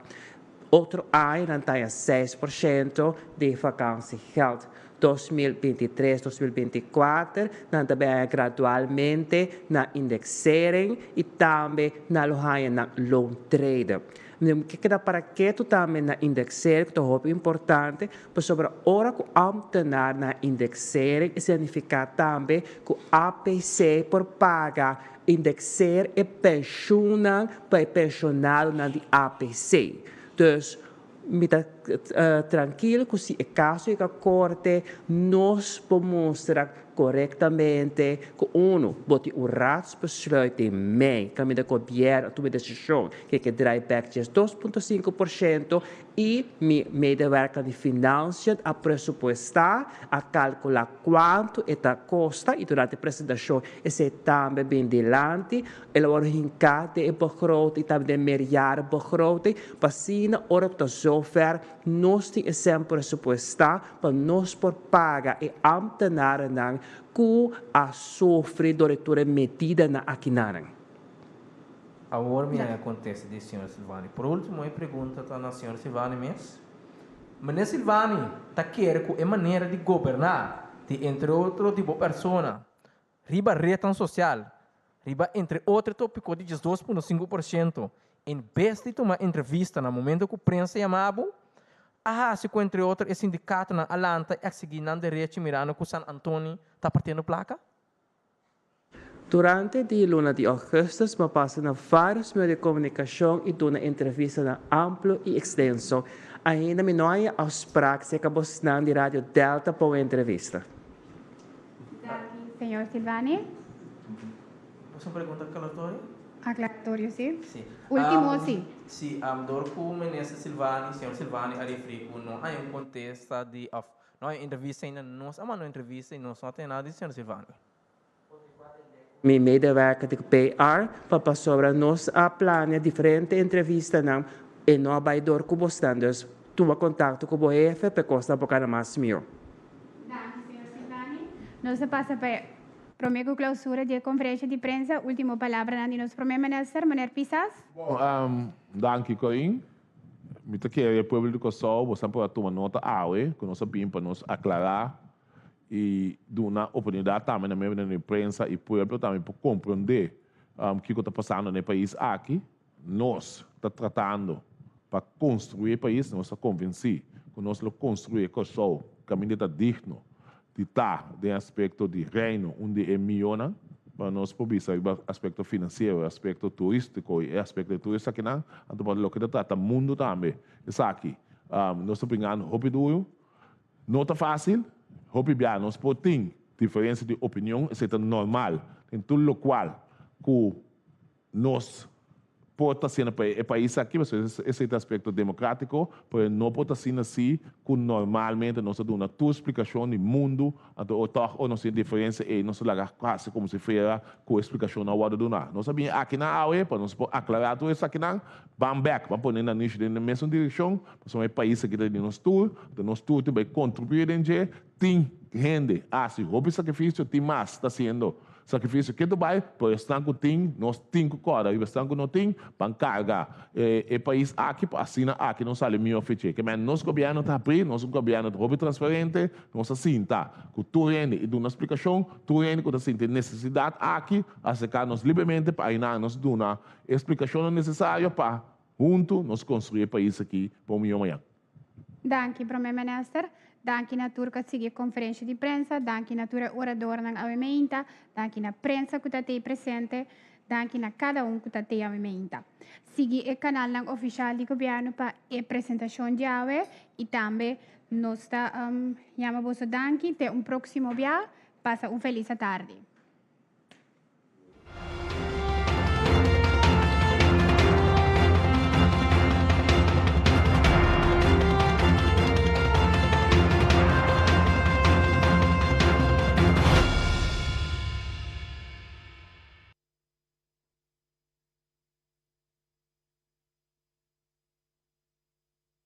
Otro aña nan ta haña 6% di vakantiegeld. 2023, 2024 nan ta bay haña gradualmente na indexering y tambe nan lo haña nan loontrede. Mi ke keda para ketu tambe na indexering ku ta hopi importante pasobra ora ku ambtenaar na indexering e significa tambe ku APC por paga indexeer e penshunnan pa e penshonadonan di APC. Dus mi ta trankil ku si e kaso yega korte nos por mustra korektamente ku unu bo tin un raadsbesluit den mei kaminda gobièrnu a tuma e desishon ke ke draai bèk 12.5% I mi medewerker di Financiën a presupuestá, a kalkulá kuantu e ta kosta i durante e presentashon esei tambe bin dilanti. El a wòrdu hinká den e begroting, tambe den meerjarenbegroting, pa asina ora ku ta zover nos tin e sèn presupuestá pa nos por paga e ámtenarennan ku a sufri dor di tur e medidanan akinanan. Awor mi a kontesta di señor Silvani. Por ultimo e pregunta ta na señor Silvani mes. Meneer Silvani ta kere ku e manera di goberná di entre otro di bo persona riba retnan sosial, riba entre otro e topiko di 12.5% en bes di tuma entrevista na momento ku prensa yama bo, a hasi ku entre otro e sindikatonan a lanta i eksigí nan derechi mirando ku San Antoni ta partiendo plaka? Durante di luna di augustus bo a pasa na varios medio di comunicacion y duna entrevistanan amplo y extenso. Ainda mi no haya afspraak cerca bosnan di Radio Delta pa un entrevista. Danki, señor Silvani. Bo un pregunta aclaratorio? Aclaratorio, si. Si. Ultimo, si. Si, dor cu Minister Silvani, señor Silvani a referi cu no hay un contesta di of no hay entrevista ainda, nos a manda un entrevista y nos no a tene nada di señor Silvani. Mi medewerker di PR pa pasobra nos a plania diferente entrevistanan e no a bai dor ku bosnan dus tuma kontakto ku bo hefe pa e kosnan por kana mas mihó. Danki señor Silvani. Nos a pasa pa e prome ku klausura di e konferensha di prensa. Ultimo palabranan di nos prome minister, meneer Pisas. Bon, danki Corinne. Mi ta kere e pueblo di Kòrsou bosan por a tuma nota awe ku nos a bin pa nos aklará i duna oportunidat tambe na miembronan di prensa i pueblo tambe por komprondé kiko ta pasando na e pais aki. Nos ta tratando pa konstruí e pais, nos ta konvensí ku nos lo konstruí e Kòrsou kaminda ta digno di ta den aspekto di Reino un di e mihónan pa nos por bisa riba aspekto finansiero, aspekto turístiko i e aspekto di tur esakinan. Anto pa loke ta trata mundu tambe esaki nos ta bringando hopi duru. No ta fácil, hopi bia nos por tin diferencia di opinion, esei ta normal den tur locual cu nos por ta haciendo pa e pais aki, pasobra esei ta aspecto democratico, pero no por ta asina si cu normalmente nos ta duna tur splicacion di mundu, anto o tog o nos tin diferencia ei nos ta laga haci como si fuera cu e splicacion no a wordo duna. Nos a bini akinan awe pa nos por aclara tur esakinan, ban bek, ban pone nanishi den e mesun direccion, Pasobra e pais aki ta di nos tur, anto nos tur tin bai kontribuí den dje. Tin hende hasi hopi sakrifisio, tin mas ta hasiendo sakrifisio ke ta bai, pero esnan ku tin, nos tin ku kòrda riba esnan ku no tin, ban karga e pais aki pa asina aki nos sali mihó fech'é. Ke men nos gobièrnu ta habrí, nos gobièrnu ta hopi transparente, nos a sinta ku tur hende i duna splikashon, tur hende ku ta sinti e nesesidat aki aserká nos libremente pa ainan nos duna e splikashonnan nesesario pa Huntu nos construi e pais aki pa un miho mañan. Danki Prome Minister. Danki na tur ku a sigui e konferensha di prensa. Danki na tur e oradornan awe meinta. Danki na prensa ku ta tei presente. Danki na kada un ku ta tei awe meinta. Sigui e kanalnan ofishal di gobièrnu pa e presentashon djawe i tambe nos ta yama boso danki. Te un próksimo bia. Pasa un felis atardi.